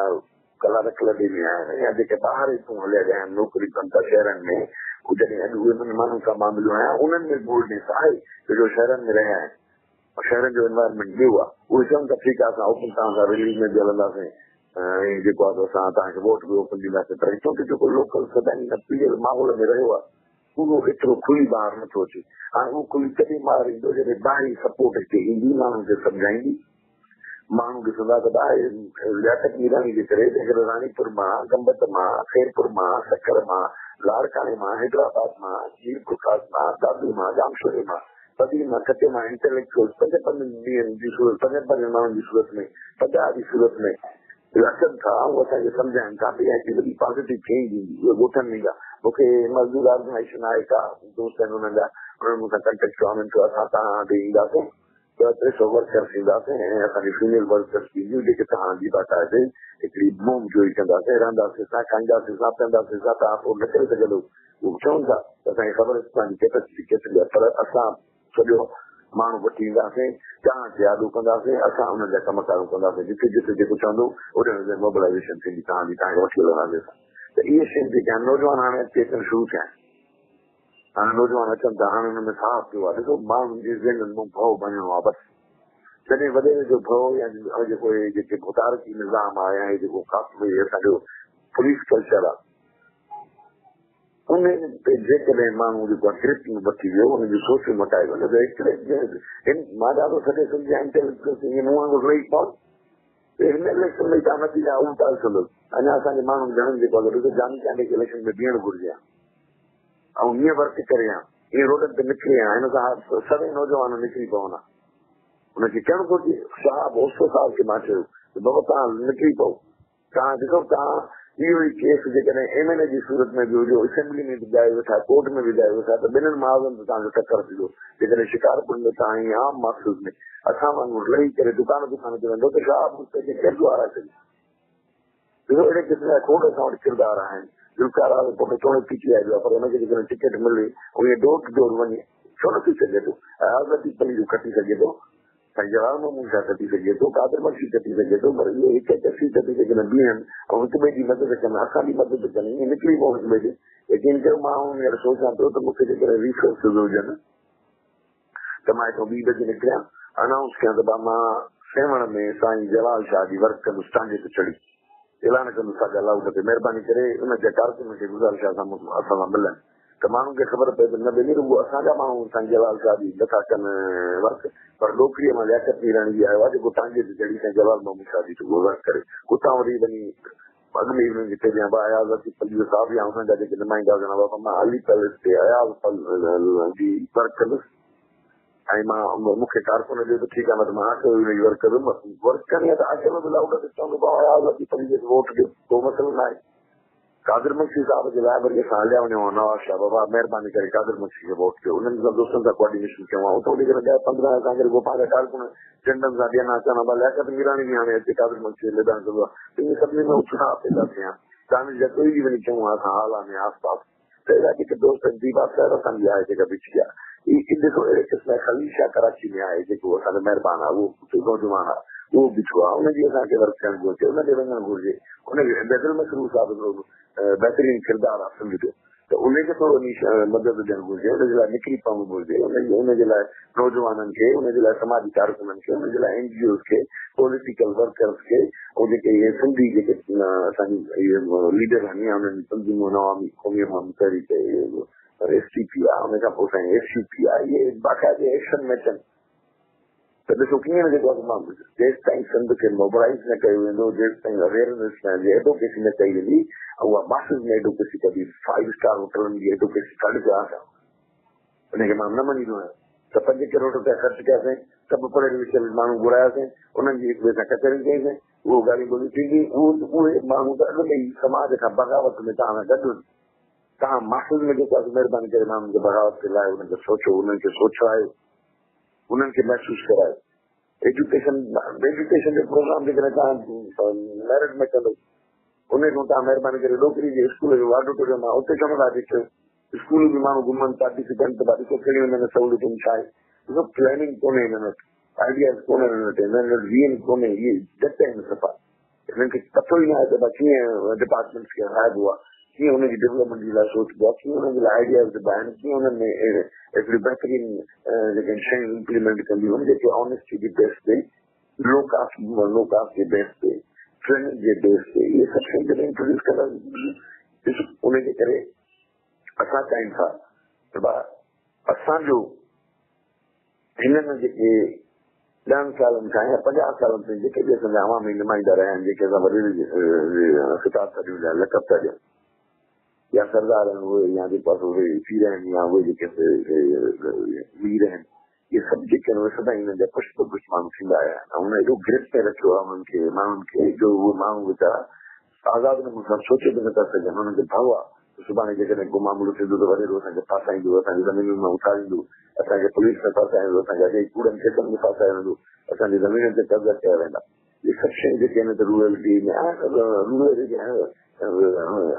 Speaker 3: कलार क्लब में आहिनि या जेके ॿाहिरि हितां हलिया विया आहिनि नौकिरी कनि था शहरनि में, जॾहिं अॼु उहे माण्हुनि सां मां मिलियो आहियाँ, उन्हनि में बोल्डनेस आहे छो जो शहरनि में रहिया आहिनि, शहरनि जो एनवायरनमेंट ॿियो आहे, उहे चवनि था ठीकु आहे असां ओपन तव्हां सां रिलीज़ में बि हलंदासीं ऐं जेको आहे असां तव्हांखे वोट बि ओपन ॾींदासीं, पर हितां जेको लोकल सदाईं पीयल माहौल में रहियो आहे उहो एतिरो खुली ॿाहिरि नथो अचे। हाणे उहो खुली कॾहिं ॿाहिरि ईंदो जॾहिं ॿाहिरि सपोर्ट हिते ईंदी, माण्हुनि खे सम्झाईंदी, माण्हू ॾिसंदा त लियाकत मीरानी जे करे जंहिंकरे रानीपुर मां, गंबत मां, ख़ैरपुर मां, सखर मां, लाड़काणे मां, हैदराबाद मां, मीरपुर ख़ास मां, दादू मां, जामशोरे मां, पदी मां, खते मां इंटेलेक्चुअल 5-5 ॾींहनि जी सूरत, 5-5 माण्हुनि जी सूरत में, 50 जी सूरत में अचनि था, उहे असांखे सम्झाइनि था भई वॾी पॉज़िटिव चेंज ईंदी। उहे ॻोठनि में ईंदा। मूंखे मज़दूर ऑर्गेनाइज़ेशन आहे का दोस्त आहिनि उन्हनि जा, उन्हनि मूंसां कंटेक्ट कयो, उन्हनि चयो असां तव्हां वटि ईंदासीं, 200-300 वर्कर्स ईंदासीं ऐं असांजी फीमेल वर्कर्स ईंदियूं जेके तव्हांजी बाक़ाइदे हिकिड़ी मुहिम जोई कंदासीं, रहंदासीं असां, खाईंदासीं असां, पीअंदासीं असां, तव्हां पोइ न करे सघंदो। उहो चवनि था त असांखे ख़बर तव्हांजी कैपेसिटी केतिरी आहे, पर असां सॼो माण्हू वठी ईंदासीं, तव्हांखे आॾो कंदासीं, असां उन्हनि जा कम कारूं कंदासीं, जिथे जिथे जेको चवंदो ओॾे ओॾे मोबिलाइज़ेशन थींदी तव्हांजी, तव्हांखे वठी हलंदासीं असां। त इहे शयूं जेके आहिनि नौजवान हाणे अॻिते अचणु शुरू थिया आहिनि, हाणे नौजवान अचनि था, हाणे हुन में साहस पियो आहे। ॾिसो माण्हुनि जे ज़हननि मां भउ वञिणो आहे बसि, जॾहिं वॾेरे जो भउ या जेको जेके भोतारकी निज़ाम आहे या जेको ख़ासि असांजो पुलिस कल्चर आहे, उन ते जेकॾहिं माण्हू जेको आहे ग्रिप में वठी वियो, हुन जी सोच मटाए वञे त हिकिड़े मां ॾाढो सॼे सम्झी ईअं मूं वांगुरु रही पओ हिन इलेक्शन में तव्हां नतीजा उहो था ॾिसंदो। अञा असांजे माण्हुनि घणनि जेको आहे ॾिसो जानी चांडे खे इलेक्शन में बीहणु घुरिजे हा ऐं हीअं वर्क करे हा, ईअं रोडनि ते निकिरे हा, हिन सां सभई नौजवान निकिरी पवनि हा। हुनखे चवणु घुरिजे, साहब ओसो साहिब खे मां चयो त बाबा तव्हां निकिरी पओ, तव्हां ॾिसो तव्हां इहो ई केस जेकॾहिं एम एन ए जी सूरत में बि हुजो, असेंबली में बि ॼाए वेठा, कोर्ट में बि ॼाए वेठा, त ॿिन्हिनि महाज़नि ते तव्हांजो टकर थींदो। जेकॾहिं शिकारपुर में तव्हां ईअं आम मासूस में असां वांगुरु लही करे दुकान दुकान ते वेंदो त साहब पंहिंजे केरु हाराए छॾी। ॾिसो अहिड़े क़िस्म जा खोड़ असां वटि किरदार आहिनि। ज़ुल्फ़िकार पोइ चोणे पी टी I जो आहे, पर हुनखे जेकॾहिं टिकट मिले उहे डोर टू डोर वञे, छो न थी सघे थो? आज़ादी पली जो खटी सघे थो, साईं जलाल महमूद शाह खटी सघे थो, कादिर बख्शी खटी सघे थो, पर इहे हिकु हिकु सीट ते जेकॾहिं बीहनि ऐं हिक ॿिए जी मदद कनि, असांजी मदद कनि, ईअं निकिरी पऊं हिक ॿिए जे। यकीन कयो मां हींअर सोचां पियो त मूंखे जेकॾहिं रिसोर्सिस हुजनि त मां हितां 2 बजे निकिरियां, अनाउंस कयां त मां सेवण में साईं जलाल शाह जी वर्क कंदुसि, टांगे ते चढ़ी ऐलान कंदुसि साॻा लाउड ते, महिरबानी करे उन जा कारकुन खे गुज़ारिश आहे असां सां मिलनि त माण्हुनि खे ख़बर पए त न ॿिन्ही रुॻो असांजा माण्हू साईं जलाल शाह जी नथा कनि वर्क, पर ॾोकरीअ मां लियाकत मीराणी जी आयो आहे जेको टांगे ते चढ़ी साईं जलाल महमूद शाह जी थो वर्क करे, उतां वरी वञी अॻु में ई हुननि खे चई ॾियां, भाउ अयाज़ लतीफ़ पलियो साहिबु या हुननि जा जेके नुमाइंदा हुजनि, बाबा मां अली पैलेस ते अयाज़ जी वर्क कंदुसि ऐं मां मूंखे कारकुन ॾियो त ठीकु आहे, न त मां आख़िर हुन जी वर्क कंदुमि। वर्क करणी आहे त आख़िर में बि लाउड ते चवंदो, भाउ अयाज़ लतीफ़ पलियो खे वोट ॾियो, को मसइलो न आहे। कादिर मक्सी साहिब जे लाइ वरी असां हलिया वञूं नवाज़ शाह, बाबा महिरबानी करे कादिर मक्सी खे वोट ॾियो। उन्हनि सां दोस्तनि सां कोऑर्डिनेशन कयूं आहे। उतां जेकॾहिं 10 15 असांखे रुॻो पंहिंजा कारकुन झंडनि सां ॾियनि, अचनि, लियाकत मीराणी बि हाणे अचे कादिर मक्सी जे मैदान कंदो आहे। त ईअं सभिनी में उत्साह पैदा थिया। दानिश जतोई बि वञी चऊं असां हाला में आसपास त अहिड़ा जेके दोस्त आहिनि, दीपा साहिब असांजी आहे जेका बिछी आहे, ॾिसो अहिड़े क़िस्म जा ख़लील शाह कराची में आहे, जेको असांजो महिरबान आहे, उहो नौजवान आहे, उहो बीठो आहे, उनजी असांखे वर्क करणु घुरिजे, उन ॾे वञणु घुरिजे। उनखे बैदुल मसरूर साहिबु हिकिड़ो बहितरीन किरदारु आहे सिंध जो, त उनखे थोरो मदद ॾियणु घुरिजे, उनजे लाइ निकिरी पवणु घुरिजे। उन जे लाइ नौजवाननि खे, उनजे लाइ समाजी कारकुननि खे, उनजे लाइ एन जी ओज़ खे, पॉलिटिकल वर्कर्स खे, ऐं जेके इहे सिंधी जेके असांजी इहे लीडर आहिनि या उन्हनि तंज़ीमूं अवामी क़ौमी अवामी तहरीक एस टी पी आहे, उन खां पोइ साईं एस यू पी आहे, इहे बाक़ाइदे एक्शन में अचनि त ॾिसो कीअं जेको आहे। जेसि ताईं सिंध खे मोबिलाइज़ न कयो वेंदो, जेसि ताईं अवेयरनेस न एडवोकेसी न कई वेंदी, उहा मासिस में एडवोकेसी कबी, 5 स्टार होटलनि जी एडवोकेसी कढ पिया असां, उनखे मां न मञींदो आहियां। त 5 करोड़ रुपया ख़र्च कयासीं, सभु पढ़ियल लिखियल माण्हू घुरायासीं, उन्हनि जी हिक ॿिए सां कचहरी कईसीं, उहो ॻाल्हियूं ॿोलियूं थींदी। उहो उहे माण्हू त अॻु में ई समाज खां बग़ावत में तव्हां सां गॾु आहिनि। तव्हां मासिस में जेको आहे महिरबानी करे माण्हुनि खे बग़ावत ते लायो, हुननि खे सोचो, हुननि खे सोचायो, हुननि खे महसूसु करायो। एजुकेशन एजुकेशन जो प्रोग्राम जेकॾहिं तव्हां मेरिट में कंदव, उन खां तव्हां महिरबानी करे ॾोकरी जे स्कूल जो ऑडिटोरियम आहे, उते छो नथा ॾिठो? स्कूल बि माण्हू घुमनि था, ॾिसनि त ॾिसो कहिड़ी हुन में सहूलियतुनि छा आहे। ॾिसो प्लानिंग कोन्हे हिननि वटि, आइडियाज़ कोन्हे हिननि वटि, हिननि वटि वीएन कोन्हे, इहे जट आहिनि सफ़ा। हिननि खे पतो ई न आहे त भाई कीअं डिपार्टमेंट्स खे हलाइबो आहे, कीअं हुनजी डेवलपमेंट जे लाइ सोचबो आहे, कीअं हुनजे लाइ आइडियाज़ ॾिबा आहिनि, कीअं हुननि में हिकिड़ी बहितरीन जेके शयूं इम्प्लीमेंट कंदियूं आहिनि, जेके ऑनेस्टी जे बेस ते, लो कास्ट जे बेस ते, ट्रेनिंग जे बेस ते, इहे सभु शयूं जॾहिं इंट्रोड्यूस कंदा। ॾिसो उन जे करे असां चाहियूं था त भाउ असांजो हिननि जेके 10 सालनि खां या 50 सालनि ताईं जेके बि असांजा अवामी नुमाइंदा रहिया आहिनि, जेके असां वॾे ख़िताब था ॾियूं या लक़ब था ॾियूं, या सरदार आहिनि उहे, या जेको आहे उहे पीर आहिनि, या उहे जेके मीर आहिनि, इहे सभु जेके आहिनि उहे सदाई हिननि जा पुश्त पुश्त माण्हू थींदा आया आहिनि। ऐं हुन एॾो ग्रिप में रखियो आहे उन्हनि खे, माण्हुनि खे, जो उहे माण्हू वीचारा आज़ाद नमूने सां सोचे बि नथा सघनि। हुननि खे भउ आहे, सुभाणे जेकॾहिं को मामिलो थींदो त वॾेरो असांखे फासाईंदो, असांजी ज़मीनुनि मां उथारींदो, असांखे पुलिस में फासाईंदो, असांखे अॼे कूड़नि केसनि में फासायो वेंदो, असांजी ज़मीन ते कब्ज़ा कया वेंदा। इहे सभु शयूं जेके आहिनि त रूरलिटी में रूरल एरिया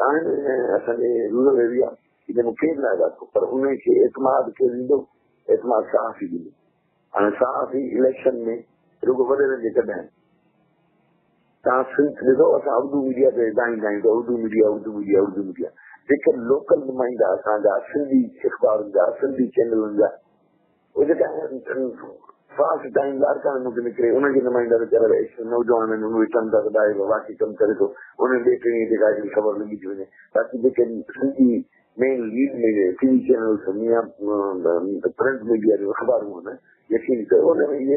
Speaker 3: आहिनि, असांजे रूरल एरिया इन में केरु न आहे, पर उनखे एतमाद केरु ॾींदो? एतमाद सहाफ़ी ॾींदो। हाणे सहाफ़ी इलेक्शन में रुॻो वॾेरनि जे कढ आहिनि। तव्हां सिंध ॾिसो, असां उर्दू मीडिया ते ॻाईंदा आहियूं त Urdu media, Urdu media, Urdu media. जेके लोकल नुमाइंदा असांजा सिंधी अख़बारुनि जा, सिंधी चैनलनि जा, उहे जेका फास्ट टाइम लाड़काणे मूंखे निकिरे, उन्हनि खे नुमाइंदा वीचारा नौजवान आहिनि, उहे चवनि था त भाई वाकई कमु करे थो, उन्हनि ॿिए टे ॾींहं ते का हिकिड़ी ख़बर लॻी थी वञे। बाक़ी जेके सिंधी मेन लीड में टीवी चैनल्स या प्रिंट मीडिया जूं अख़बारूं आहिनि, यकीन कयो हुन में इहे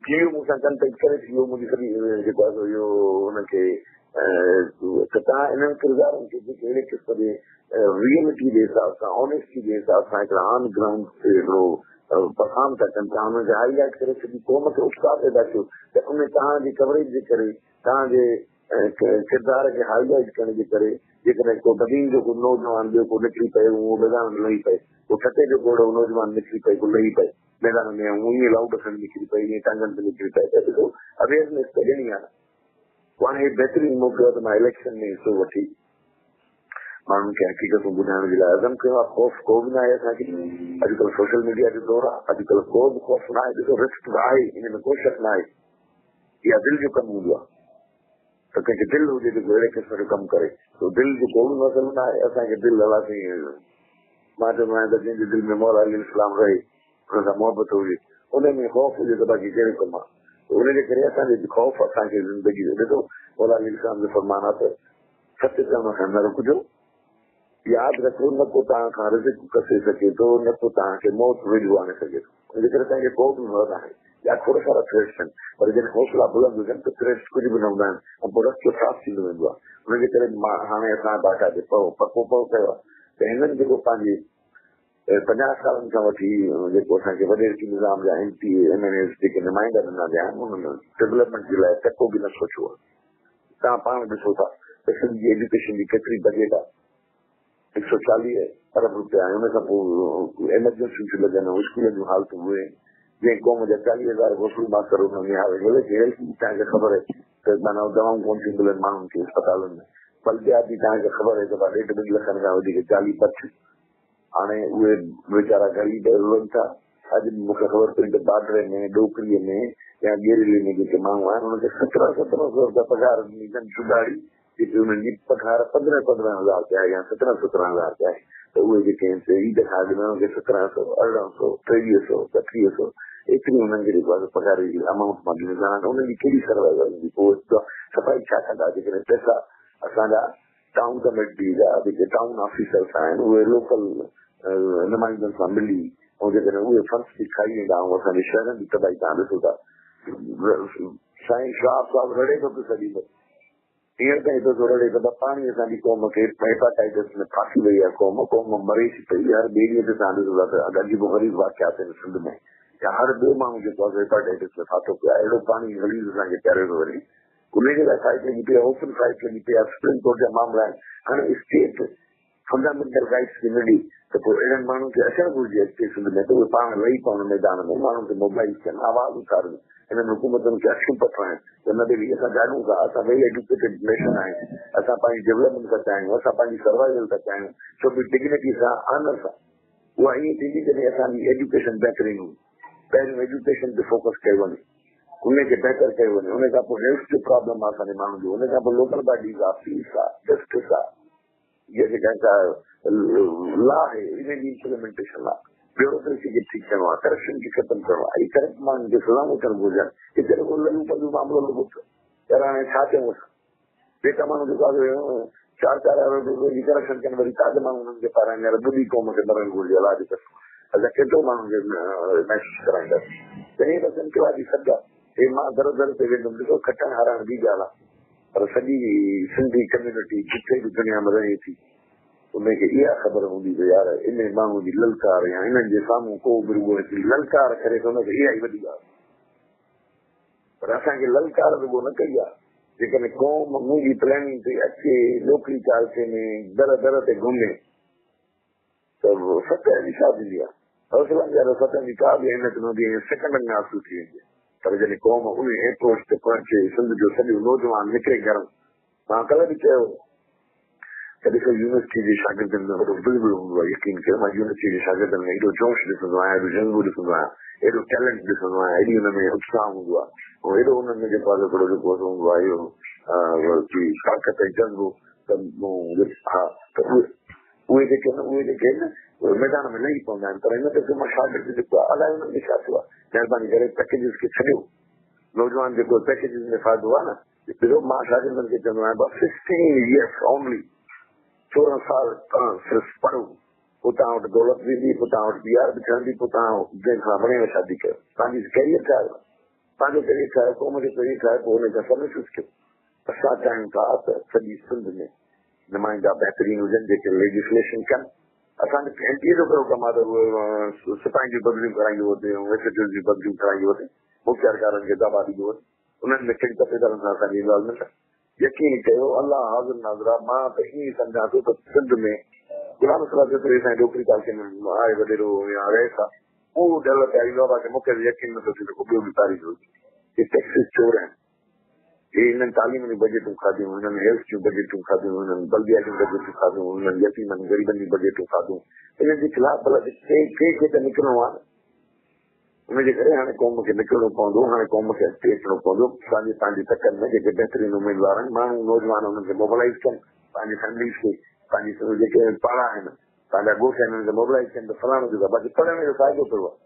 Speaker 3: इहो मूंसां कंटेक्ट करे थी, इहो मुंहिंजी सॼी जेको आहे इहो हुनखे त तव्हां इन्हनि किरदारनि खे जेके अहिड़े क़िस्म जे रियलिटी जे हिसाब सां, ऑनेस्टी जे हिसाब सां हिकिड़ा ऑन ग्राउंड ते हिकिड़ो परफॉर्म था कनि, तव्हां हुनखे हाईलाइट करे सॼी क़ौम खे उत्साह पैदा थियो त उन तव्हांजी कवरेज जे करे, तव्हांजे किरदार खे हाईलाइट करण जे करे, जेकॾहिं को बदीन जो को नौजवान ॿियो को निकिरी पए, उहो मैदान में लही पए, को ठटे जो को अहिड़ो नौजवान निकिरी पए, को लही पए मैदान में, ऐं ईअं लाउड खणी निकिरी पए, ईअं टांगनि ते निकिरी पए, त ॾिसो अवेयरनेस त ॾियणी आहे न। हाणे हे बहितरीन मौक़ो आहे त मां इलेक्शन में हिसो वठी माण्हुनि खे हक़ीक़तूं ॿुधाइण जे लाइ अज़म कयो आहे। ख़ौफ़ को बि न आहे असांखे। अॼुकल्ह सोशल मीडिया जो दौरु आहे, अॼुकल्ह को बि ख़ौफ़ न आहे। ॾिसो रिस्क त आहे, इन में को शक न आहे। इहा दिलि जो कमु हूंदो आहे त कंहिंखे दिलि हुजे जेको अहिड़े क़िस्म जो कमु करे, त दिलि जो को बि मसइलो न आहे। असांखे दिलि अलाह साईं, मां चवंदो आहियां त जंहिंजी दिलि में मौला अली इस्लाम रहे, हुन सां मोहबत हुजे, उन में ख़ौफ़ हुजे त बाक़ी कहिड़ो कमु आहे? उन जे करे असांजे ख़ौफ़ असांखे ज़िंदगी जो ॾिसो, मौला अली इस्लाम जो फरमान आहे त सच चवण खां न रुकिजो यादि रखो, न को तव्हां खां रिज़िक कसे सघे थो, न को तव्हांखे मौत वेझो आणे सघे थो। हुनजे करे तव्हांखे को बि भउ नाहे, या खोड़ सारा थ्रेट्स आहिनि, पर जॾहिं हौसला बुलंद हुजनि त थ्रेट्स कुझु बि न हूंदा आहिनि ऐं पोइ रस्तो साफ़ थींदो वेंदो आहे। हुनजे करे मां हाणे असां बाक़ाइदे पको पओ कयो आहे त हिननि जेको पंहिंजी 50 सालनि खां वठी जेको असांखे वॾेरकी निज़ाम जा M P M N S जेके नुमाइंदा ॾिना विया आहिनि, उन्हनि डेवलपमेंट जे लाइ टको बि न सोचियो आहे। तव्हां पाण ॾिसो था त सिंध जी एजुकेशन जी केतिरी बजट आहे, 140 अरब रुपया। हुन खां पोइ एमरजेंसी थियूं लॻनि, स्कूलनि जूं हालतूं उहे, जंहिं क़ौम जा 40,000 घोसलू मास्तर हुननि में हेल्थ तव्हांखे ख़बर आहे त माना दवाऊं कोन थियूं मिलनि माण्हुनि खे अस्पतालनि में। बल्दियात बि तव्हांखे ख़बर आहे त 1.5-2 लखनि खां वधीक 40 पछ हाणे उहे वीचारा ग़रीब रुअनि था। अॼु मूंखे ख़बर पई त बाडरे में, डोकरीअ में या ॻेरेली में जेके माण्हू आहिनि हुनखे 1700-1700 रुपया पघार ॾिनी अथनि सुधारी, जेके हुननि जी पघार 15-15 हज़ार रुपया या 17-17 हज़ार रुपया आहे, त उहे जेके आहिनि ईद खां अॻु में हुनखे 1700, 1800, 2300, 3200 एतिरी हुननि खे जेको आहे पघार जी अमाउंट मां ॾिनी अथनि। हुननि जी कहिड़ी सर्वाइवल हूंदी? पोइ सफ़ाई छा कंदा? जेकॾहिं पैसा असांजा टाउन कमेटी जा जेके टाउन ऑफिसर्स आहिनि उहे लोकल नुमाइंदनि सां मिली ऐं जेकॾहिं उहे फंड्स बि खाई वेंदा ऐं असांजे शहरनि जी तबाही तव्हां ॾिसो था। साईं शाह साहिबु रड़े थो पियो सॼी हींअर ताईं थो रड़े त पाणी असांजी क़ौम खे हेपाटाइटिस में फासी वई आहे, क़ौम मरे थी पई। हर ॿिए ॾींहं ते तव्हां ॾिसो था त अजीब ग़रीब वाक़िया आहिनि सिंध में, या हर ॿियो माण्हू जेको आहे हेपाटाइटिस में फाथो पियो आहे। अहिड़ो पाणी गलीज़ असांखे पीआरियो थो वञे, उन जे लाइ फाइट लॻी पई आहे, ओपन फाइट लॻी पई आहे, सुप्रीम कोर्ट जा मामला आहिनि। हाणे स्टेट फंडामेंटल राइट्स खे न ॾिए त पोइ अहिड़नि माण्हुनि खे अचणु घुरिजे अॻिते सिंध में, त उहे पाण लही पवनि मैदान में, माण्हुनि खे मोबाइल कनि, आवाज़ उथारनि, हिननि हुकूमतुनि खे अखियूं पथराइनि त न ॿेली असां ॼाणूं था, असां वेल एजुकेटेड नेशन आहियूं, असां पंहिंजी डेवलपमेंट था चाहियूं, असां पंहिंजी सर्वाइवल था चाहियूं, छो बि डिग्निटी सां, आनर सां। उहा ईअं थींदी जॾहिं असांजी एजुकेशन बहितरीन हूंदी। पहिरियों एजुकेशन ते फोकस कयो वञे, उनखे बहितर कयो वञे, उन खां पोइ हेल्थ जो प्रॉब्लम आहे असांजे माण्हुनि जो, उन खां पोइ लोकल बॉडीज़ आहे, पीस आहे, जस्टिस आहे, इहा जेका लॉ आहे इन जी इम्प्लीमेंटेशन आहे, ब्यूरोक्रेसी खे ठीकु करिणो आहे, करप्शन खे ख़तमु करिणो आहे। इहे करप्ट माण्हुनि खे सज़ाऊं थियणु घुरिजनि। हिते रुॻो लॻू पॻू मामिलो लॻो पियो। यार हाणे छा चऊं असां? जेका माण्हू जेको आहे 4-4 अरब रुपये जी करप्शन कनि, वरी ताज़ा माण्हू हुननि खे पाराइनि। यार ॿुधी क़ौम खे मरणु घुरिजे, अलाह जी कसम। असां केतिरो माण्हुनि खे महसूसु कराईंदासीं? त हे बसि इनकिलाबी सॾु आहे। हे मां दर दर ते वेंदुमि, ॾिसो खटण हाराइण ॿी ॻाल्हि आहे, पर सॼी सिंधी कम्यूनिटी जिथे बि दुनिया में रहे थी उनखे इहा ख़बर हूंदी त यार इन माण्हू जी ललकार या हिननि जे साम्हूं को बि रुॻो हिकिड़ी ललकार करे थो, हुनखे इहा ई वॾी ॻाल्हि। पर असांखे ललकार रुॻो न कई आहे। जेकॾहिं क़ौम मुंहिंजी प्लानिंग ते अचे, नौकरी चालचे में दर दर ते घुमे त सतह जी छा थींदी आहे? हौसला यार सतह जी का बि अहमियत न हूंदी आहे, सेकंडनि में हासिल थी वेंदी आहे। पर जॾहिं क़ौम उन अप्रोच ते पहुचे, सिंध जो सॼो नौजवान निकिरे घर, मां कल्ह बि चयो त ॾिसो यूनिवर्सिटी जे शागिर्दनि में वॾो जज़्बो हूंदो आहे। यकीन कयो, मां यूनिवर्सिटी जे शागिर्दनि में एॾो जोश ॾिसंदो आहियाँ, एॾो जज़्बो ॾिसंदो आहियाँ, एॾो टैलेंट ॾिसंदो आहियाँ, एॾी हुन में उत्साह हूंदो आहे ऐं एॾो हुननि में जेको आहे हिकिड़ो जेको हूंदो आहे इहो ताक़त ऐं जज़्बो। त हा, त उहे जेके आहिनि उहे मैदान में लही पवंदा आहिनि। पर हिन दफ़े मां शागिर्द जेको आहे अलाए हुननि खे छा थियो आहे। महिरबानी करे पैकेजिस खे छॾियो। नौजवान जेको पैकेजिस में फ़ाइदो आहे न, ॾिसो मां शागिर्दनि खे चवंदो आहियाँ, बसि 16 इयर्स ओनली, 16 साल तव्हां सिर्फ़ु पढ़ो, पोइ तव्हां वटि दौलत बि ईंदी, पोइ तव्हां वटि पीआर बि ठहंदी, पोइ तव्हां जंहिंसां वणे शादी कयो, पंहिंजी करियर ठाहियो, पंहिंजो करियर ठाहियो, क़ौम जो करियर ठाहियो, पोइ हुन खां सर्विसिस कयो। असां चाहियूं था त सॼी सिंध में नुमाइंदा बहितरीन हुजनि जेके लेजिस्लेशन कनि। असांजे एम पी ए जो कहिड़ो कमु आहे त उहे सिपाही जूं बदिलियूं कराईंदो वधे ऐं एस एच ओ जी बदिलियूं कराईंदो वधे, मुख़्तियारकारनि खे दबा ॾींदो वधे, उन्हनि में कहिड़ी तपेदारनि सां असांजी इन्वॉल्वमेंट आहे? यकीन कयो, अलाह हाज़िर नाज़िर आहे, मां त ईअं सम्झां थो त सिंध में ग़ुलाम सलाह जेतिरो असांजे डोकरी तालुके में आहे वॾेरो या रईस आहे, उहो ॾल पीआरींदो आहे, बाक़ी मूंखे यकीन नथो थिए त को ॿियो बि पीआरींदो हुजे। हे टैक्सिस चोर आहिनि, हे हिननि तालीम जूं बजटूं खाधियूं, हिननि हेल्थ जूं बजटूं खाधियूं, हिननि बल्दिया जूं बजटूं खाधियूं, हिननि यतीमनि ग़रीबनि जूं बजटूं खाधियूं। हिननि जे ख़िलाफ़ भला कंहिंखे त निकिरणो आहे न। हुनजे करे हाणे क़ौम खे निकिरणो पवंदो, हाणे क़ौम खे अॻिते अचिणो पवंदो। असांजे पंहिंजे तकनि में जेके बहितरीन उमेदवार आहिनि, माण्हू नौजवान हुननि खे मोबिलाइज़ कनि, पंहिंजी फैमिलीज़ खे, पंहिंजी जेके पाड़ा आहिनि, पंहिंजा ॻोठ आहिनि, हुननि खे मोबिलाइज़ कनि त फलाणो जेको आहे। बाक़ी पढ़ण जो फ़ाइदो कहिड़ो आहे?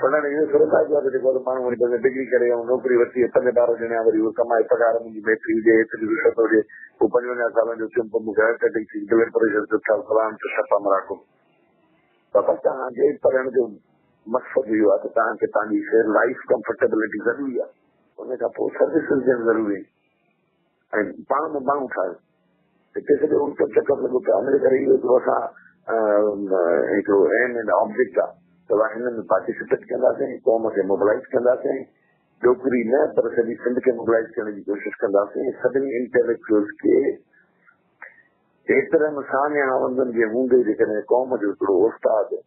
Speaker 3: फलाणे इहो थोरो फ़ाइदो आहे त जेको माण्हू वरी डिग्री करे ऐं नौकिरी वरिती, पंज ॿारहं ॼणा वरी उहो कमाए, पघार मुंहिंजी मेतिरी हुजे, एतिरी रिश्वत हुजे, पोइ 55 सालनि जो थियुमि, पोइ मूंखे हार्ट अटैक थी, ब्लड प्रेशर थियो, फलाणो थियो, छपा मराको। बाबा, तव्हांजे पढ़ण जो मक़सदु इहो आहे त तव्हांखे तव्हांजी लाइफ कंफर्टेबिलिटी ज़रूरी आहे, उन खां पोइ सर्विसिस ॾियणु ज़रूरी आहिनि ऐं पाण में माण्हू ठाहियो। हिते सॼो उल्टो चक्कर लॻो पियो आहे। हुनजे करे इहो हिकिड़ो असां हिकिड़ो एम एंड ऑब्जेक्ट आहे त हिन में पार्टिसिपेट कंदासीं, क़ौम खे मोबिलाइज़ कंदासीं, ॾोकरी न पर सॼी सिंध खे मोबिलाइज़ करण जी कोशिशि कंदासीं। सभिनी इंटेलेक्चुअल्स खे एतिरनि सानियावंदनि जे हूंदे जेकॾहिं क़ौम जो हिकिड़ो उस्ताद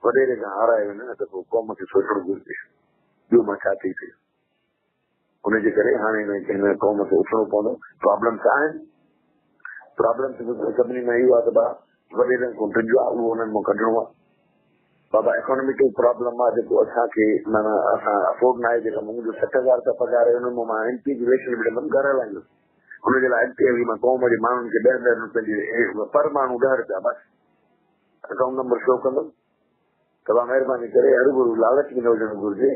Speaker 3: वॾेरे खां हाराए वञे न, त पोइ क़ौम खे सोचणु घुरिजे ॿियो मां छा थी सघे। हुनजे करे हाणे हिन क़ौम खे उथणो पवंदो। प्रॉब्लम्स आहिनि, प्रॉब्लम्स सभिनी में इहो आहे त भाउ वॾेरनि खां डिॼो आहे, उहो हुननि मां कढिणो आहे। बाबा, इकोनॉमिकल प्रॉब्लम आहे जेको असांखे माना असां अफोर्ड न आहे। जेका मुंहिंजो 60,000 रुपया पघार आहे, हुन मां मां एम पी जी इलेक्शन विझंदुमि, घर हलाईंदुसि। हुनजे लाइ अॻिते हली मां क़ौम जे माण्हुनि खे 10 10 रुपए जे पर माण्हू 10 रुपया बसि अकाउंट नंबर शो कंदुमि। त भाउ महिरबानी करे हरूभरू लालच बि न हुजणु घुरिजे।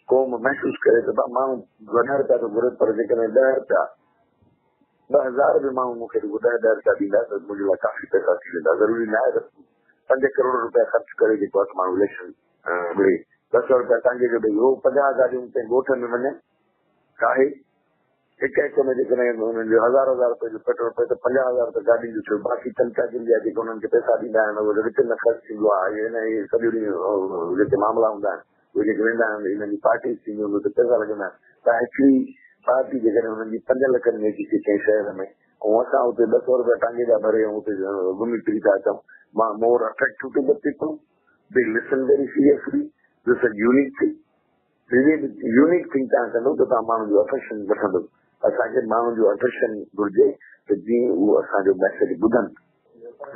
Speaker 3: क़ौम महसूसु करे त भाउ माण्हू 10 रुपया थो घुरे, पर जेकॾहिं 10 रुपया 2000 बि माण्हू मूंखे रुॻो 10 10 रुपया ॾींदा त मुंहिंजे लाइ काफ़ी पैसा थी वेंदा। ज़रूरी न आहे त 5 करोड़ रुपया ख़र्चु करे जेको आहे माण्हू इलेक्शन विड़े। 200 रुपया टांगे जो ॾेई, उहो 50 गाॾियूं कंहिं ॻोठ में वञनि, काहे हिकु हिकु में जेकॾहिं हुननि जो हज़ार हज़ार रुपए जो पेट्रोल पए त 50,000 रुपया गाॾी जो थियो। बाक़ी चमचागिरी जा जेके हुननि खे पैसा ॾींदा आहिनि, उहो विच में ख़र्चु थींदो आहे। हिन सॼो ॾींहुं जेके मामला हूंदा आहिनि, उहे जेके वेंदा आहिनि, हिननि जी पार्टी थींदी, हुन ते पैसा लॻंदा आहिनि। त हिकिड़ी पार्टी जेकॾहिं हुननि जी 5 लखनि में अची थी कंहिं शहर में, ऐं असां उते 200 रुपया टांगे जा भरे ऐं उते घुमी फिरी था अचूं, मां more attractive to the people, they listen very seriously. This a unique thing, unique thing तव्हां कंदो त तव्हां माण्हुनि जो अफेक्शन वठंदो। असांखे माण्हुनि जो अफेक्शन घुरिजे त जीअं उहो असांजो मैसेज ॿुधनि।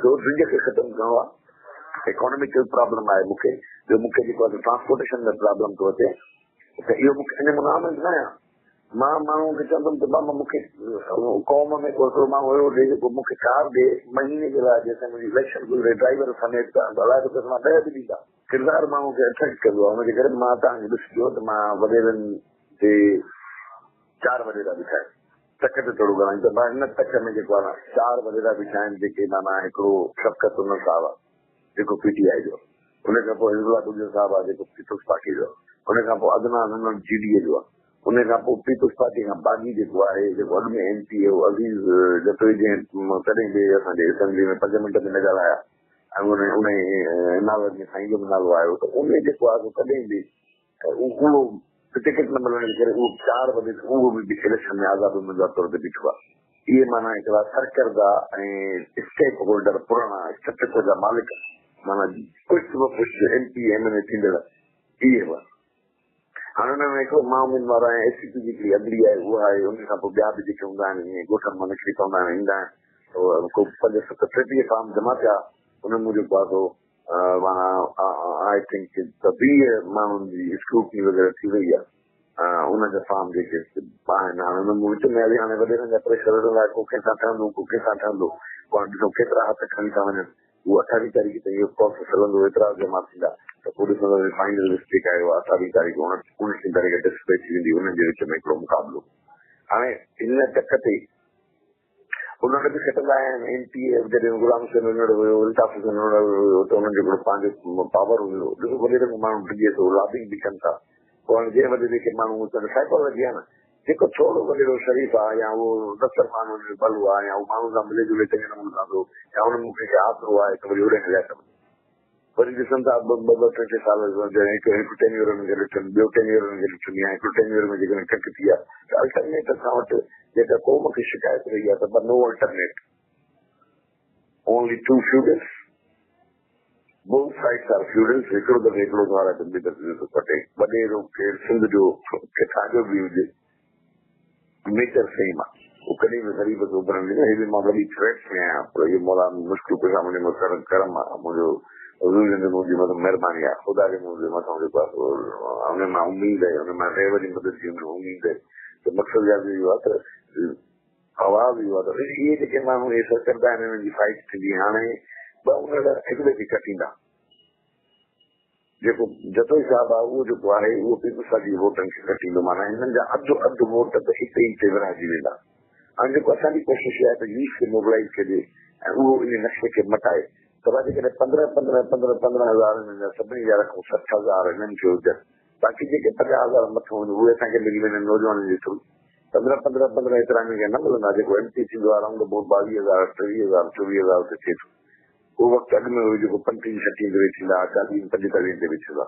Speaker 3: सो ड्रिंक खे ख़तमु करिणो आहे। इकोनॉमिकल प्रॉब्लम आहे मूंखे, ॿियो मूंखे जेको आहे ट्रांसपोर्टेशन में प्रॉब्लम थो अचे, त इहो मूंखे इन मुनामिल न आहियां। मां माण्हू खे चवंदुमि त बाबा, मूंखे क़ौम में को हिकिड़ो माण्हू अहिड़ो ॾे जेको मूंखे कार ॾे महीने जे लाइ, जेसीं मुंहिंजी इलेक्शन गुज़रे, ड्राइवर समेत अलाए त मां 10 बि ॾींदा। किरदारु माण्हू खे अट्रैक्ट कंदो आहे। हुनजे करे मां तव्हांखे ॾिसजो त मां वॾेरनि ते 4 वॾेरा बीठा आहिनि, तक ते थोरो ॻाल्हायूं त मां हिन तक में जेको आहे 4 वॾेरा बीठा आहिनि, जेके माना हिकिड़ो शफ़क़त उमर साहिबु आहे जेको PTI जो, हुन खां पोइ हिज़बुल्ला गुजर साहिबु आहे जेको पीपल्स पार्टी जो, हुन खां पोइ अदनान हुननि GDA जो आहे, उन खां पोइ पीपल्स पार्टी खां बाग़ी जेको आहे, जेको अॻु में MP हो, अज़ीज़ जतोई, जंहिं कॾहिं बि असांजे असेंबली में 5 मिंट बि न ॻाल्हाया ऐं उन उन नाले में साईं जो बि नालो आयो, त उन जेको आहे कॾहिं बि उहो टिकट न मिलण जे करे उहो 4 बजे उहो बि इलेक्शन में आज़ाद उम्मीदवार तौर ते बीठो आहे। इहे माना हिकिड़ा सरकर्दा ऐं स्टेक होल्डर, पुराणा स्ट्रक्चर जा मालिक, माना पुश्त ब पुश्त MP MNA थींदड़ इहे हुआ। हाणे हुन में हिकिड़ो मां उम्मीदवार आहियाँ, SCP जी हिकिड़ी अगली आहे उहा आहे, उन खां पोइ ॿिया बि जेके हूंदा आहिनि ईअं ॻोठनि मां निकिरी पवंदा आहिनि, ईंदा आहिनि। को 5 7 30 फॉर्म जमा थिया, उन में जेको आहे सो माना I think त 20 माण्हुनि जी स्क्रूटनी वग़ैरह थी वई आहे। उन जा फॉर्म जेके आहिनि हाणे हुन विच में हली हाणे वॾेरनि जा प्रेशर लाइ को कंहिंसां ठहंदो, को कंहिंसां ठहंदो, पोइ हाणे ॾिसो केतिरा हथ खणी था वञनि। उहो 28 तारीख़ ताईं इहो प्रोसेस हलंदो, एतिरा जमा थींदा त पोइ ॾिसंदो फाइनल लिस्ट जेका आहे उहा 28 तारीख़ 29 तारीख़ डिस्प्ले थी वेंदी। हुननि जे विच में हिकिड़ो मुक़ाबिलो हाणे हिन चक ते हुननि बि खटंदा आहिनि। MPA जॾहिं ग़ुलाम हुसैन हुयो, अल्ताफ़ हुसैन हुयो, त हुननि जो हिकिड़ो पंहिंजो पावर हुयो। ॾिसो वॾेरे माण्हू डिॼे थो, लॉबिंग बि कनि था। पोइ हाणे जंहिं वॾेरे खे माण्हू साइकोलॉजी आहे न, जेको थोरो वॾेरो शरीफ़ आहे या उहो दस्तरखान हुनजो भलो आहे या उहो माण्हू सां मिले जुले चङे नमूने सां थो या हुन मूंखे आसरो आहे त वरी होॾे हलिया था वञनि। वरी ॾिसनि था ॿ ॿ टे टे साल हिकु हिकु टेन्यूर हुननि खे ॾिठनि, ॿियो टेन्यूर हुननि खे ॾिठनि या हिकिड़ो टेन्यूर में जेकॾहिं कट थी आहे त अल्टरनेट असां वटि जेका क़ौम खे शिकायत रही आहे त no alternate, only 2 feudals, both sides are feudals. हिकिड़ो दफ़े हिकिड़ो थो हाराए त ॿिए दफ़े थो कटे। वॾेरो केरु सिंध जो किथां जो बि हुजे, नेचर सेम आहे, उहो कॾहिं बि ग़रीब खे उभरण ॾींदो। हे बि मां वॾी थ्रेट में आहियां, पर इहो मौला मुश्किल कुशा मुंहिंजे मथां करम आहे, मुंहिंजो हुज़ूर जन मुंहिंजी मथां महिरबानी आहे, ख़ुदा जे मुंहिंजे मथां जेको आहे हुन मां उमेद आहे, हुन मां रेव जी मदद जी उमेद आहे। त मक़सदु ॻाल्हि इहो आहे त आवाज़ इहो आहे त इहे जेके माण्हू इहे सरकर्दा आहिनि, हुननि जी फाइट थींदी। हाणे ॿ हुन हिक ॿिए खे कटींदा, जेको जतोई साहिबु आहे उहो जेको आहे उहो पीपल्स पार्टी जे वोटनि खे कटींदो, माना हिननि जा अधु अधु वोट त हिते ई हिते विराइजी वेंदा। हाणे जेको असांजी कोशिशि आहे त यूथ खे मोबिलाइज़ कजे ऐं उहो इन नक्शे खे मटाए। त जेकॾहिं 15 15 15 15 हज़ार हिननि जा सभिनी जा रखूं, 60 हज़ार हिननि खे हुजनि, बाक़ी जेके 50 हज़ार मथां आहिनि उहे असांखे मिली वञनि नौजवाननि जे थ्रू। 15 15 15 एतिरा हिननि खे न मिलंदा। जेको एम पी थींदो आहे राउंड अबाउट 22 हज़ार, 23 हज़ार, 24 हज़ार ते थिए थो। उहो वक़्तु अॻु में हुयो जेको 35 36 ते बि थींदा, 40 45 ते बि थींदा।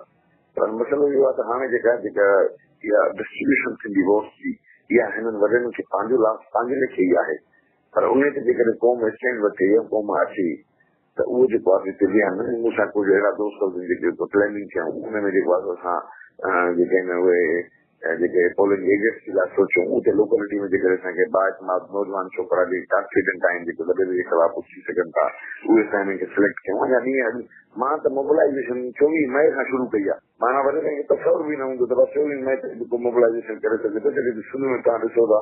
Speaker 3: पर मसइलो इहो आहे त हाणे जेका जेका इहा डिस्ट्रीब्यूशन थींदी वोट्स जी, इहा हिननि वॾनि खे पंहिंजो लाभ पंहिंजे लेखे ई आहे। पर उन ते जेकॾहिं क़ौम स्टैंड वठे या क़ौम अचे त उहो जेको आहे हिते वेहनि। मूंसां कुझु अहिड़ा दोस्त हुजनि जेके प्लानिंग कयूं, उन में जेको आहे असां जेके आहिनि उहे जेके पोलिंग एजेंट्स जे लाइ सोचूं, उते लोकलिटी में जेकॾहिं असांखे बाइतमाद नौजवान छोकिरा जेके कॉन्फिडेंट आहिनि, जेके वॾे जे ख़िलाफ़ उथी सघनि था, उहे असां हिननि खे सिलेक्ट कयूं। अञा ॾींहं अॻु मां त मोबिलाइज़ेशन 24 मई खां शुरू कई आहे, माना वॾे कंहिंखे तसवुर बि न हूंदो त बसि 24 मई ते जेको मोबिलाइज़ेशन करे सघे थो। जॾहिं सिंध में तव्हां ॾिसो था,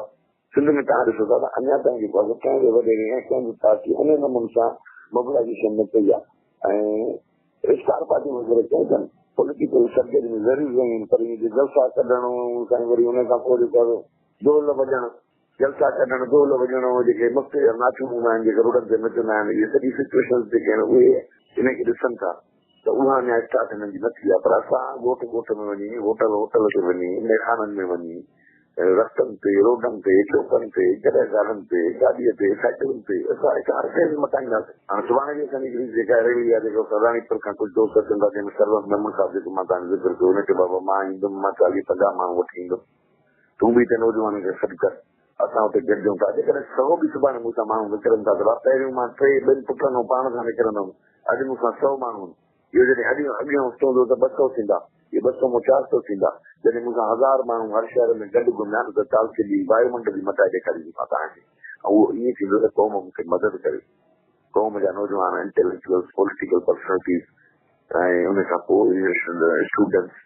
Speaker 3: सिंध में तव्हां ॾिसो था त अञा ताईं जेको आहे कंहिं बि वॾेरे ऐं कंहिं बि पार्टी इन नमूने सां मोबिलाइज़ेशन न कई आहे। ऐं स्टार पार्टी वग़ैरह कंहिं कनि पॉलिटिकल सब्जेक्ट में ज़रूर रही आहिनि, पर इहे जलसा कढणु साईं वरी उन खां पोइ जेको आहे ढोल वॼणु, जलसा कढणु, ढोल वॼणु, जेके मुफ़्त नाचूं हूंदा आहिनि, जेके रोडनि ते नचंदा आहिनि, इहे सॼी सिचुएशन जेके आहिनि उहे इन खे ॾिसनि था त उहा अञा स्टार्ट हिननि जी न थी आहे। पर असां ॻोठ ॻोठ में वञी, होटल होटल ते वञी, मैखाननि में वञी, रस्तनि ते, रोडनि ते, चौकनि ते, जॻह गाॾनि ते, गाॾीअ ते, साइकिलुनि ते असां हर शइ मटाईंदासीं। हाणे सुभाणे जी असांजी हिकिड़ी जेका रैली आहे, जेको रानीपुर खां कुझु दोस्त अचनि था, जंहिंमें सरवर मेमण साहिबु जेको मां तव्हांजो ज़िक्र कयो, हुन चयो बाबा मां ईंदुमि, मां 40 50 माण्हू वठी ईंदुमि, तूं बि हिते नौजवाननि खे सॾु कर, असां उते गॾिजूं था। जेकॾहिं 100 बि सुभाणे मूंसां माण्हू निकिरनि था त पहिरियों मां 3 ॿिनि पुटनि ऐं पाण सां निकिरंदुमि, अॼु मूंसां 100 माण्हू आहिनि। इहो जॾहिं अॻियां हफ़्तो हूंदो त 200 थींदा, इहे 200 मां 400 थींदा। जॾहिं मूंसां 1000 माण्हू हर शहर में गॾु घुमिया त तालके जी वायुमंडल बि मटाए ॾेखारींदी मां तव्हांखे। ऐं उहो ईअं थींदो त क़ौम मूंखे मदद करे, क़ौम जा नौजवान, इंटेलेक्चुअल्स, पॉलिटिकल पर्सनलिटीज़ ऐं उन खां पोइ students,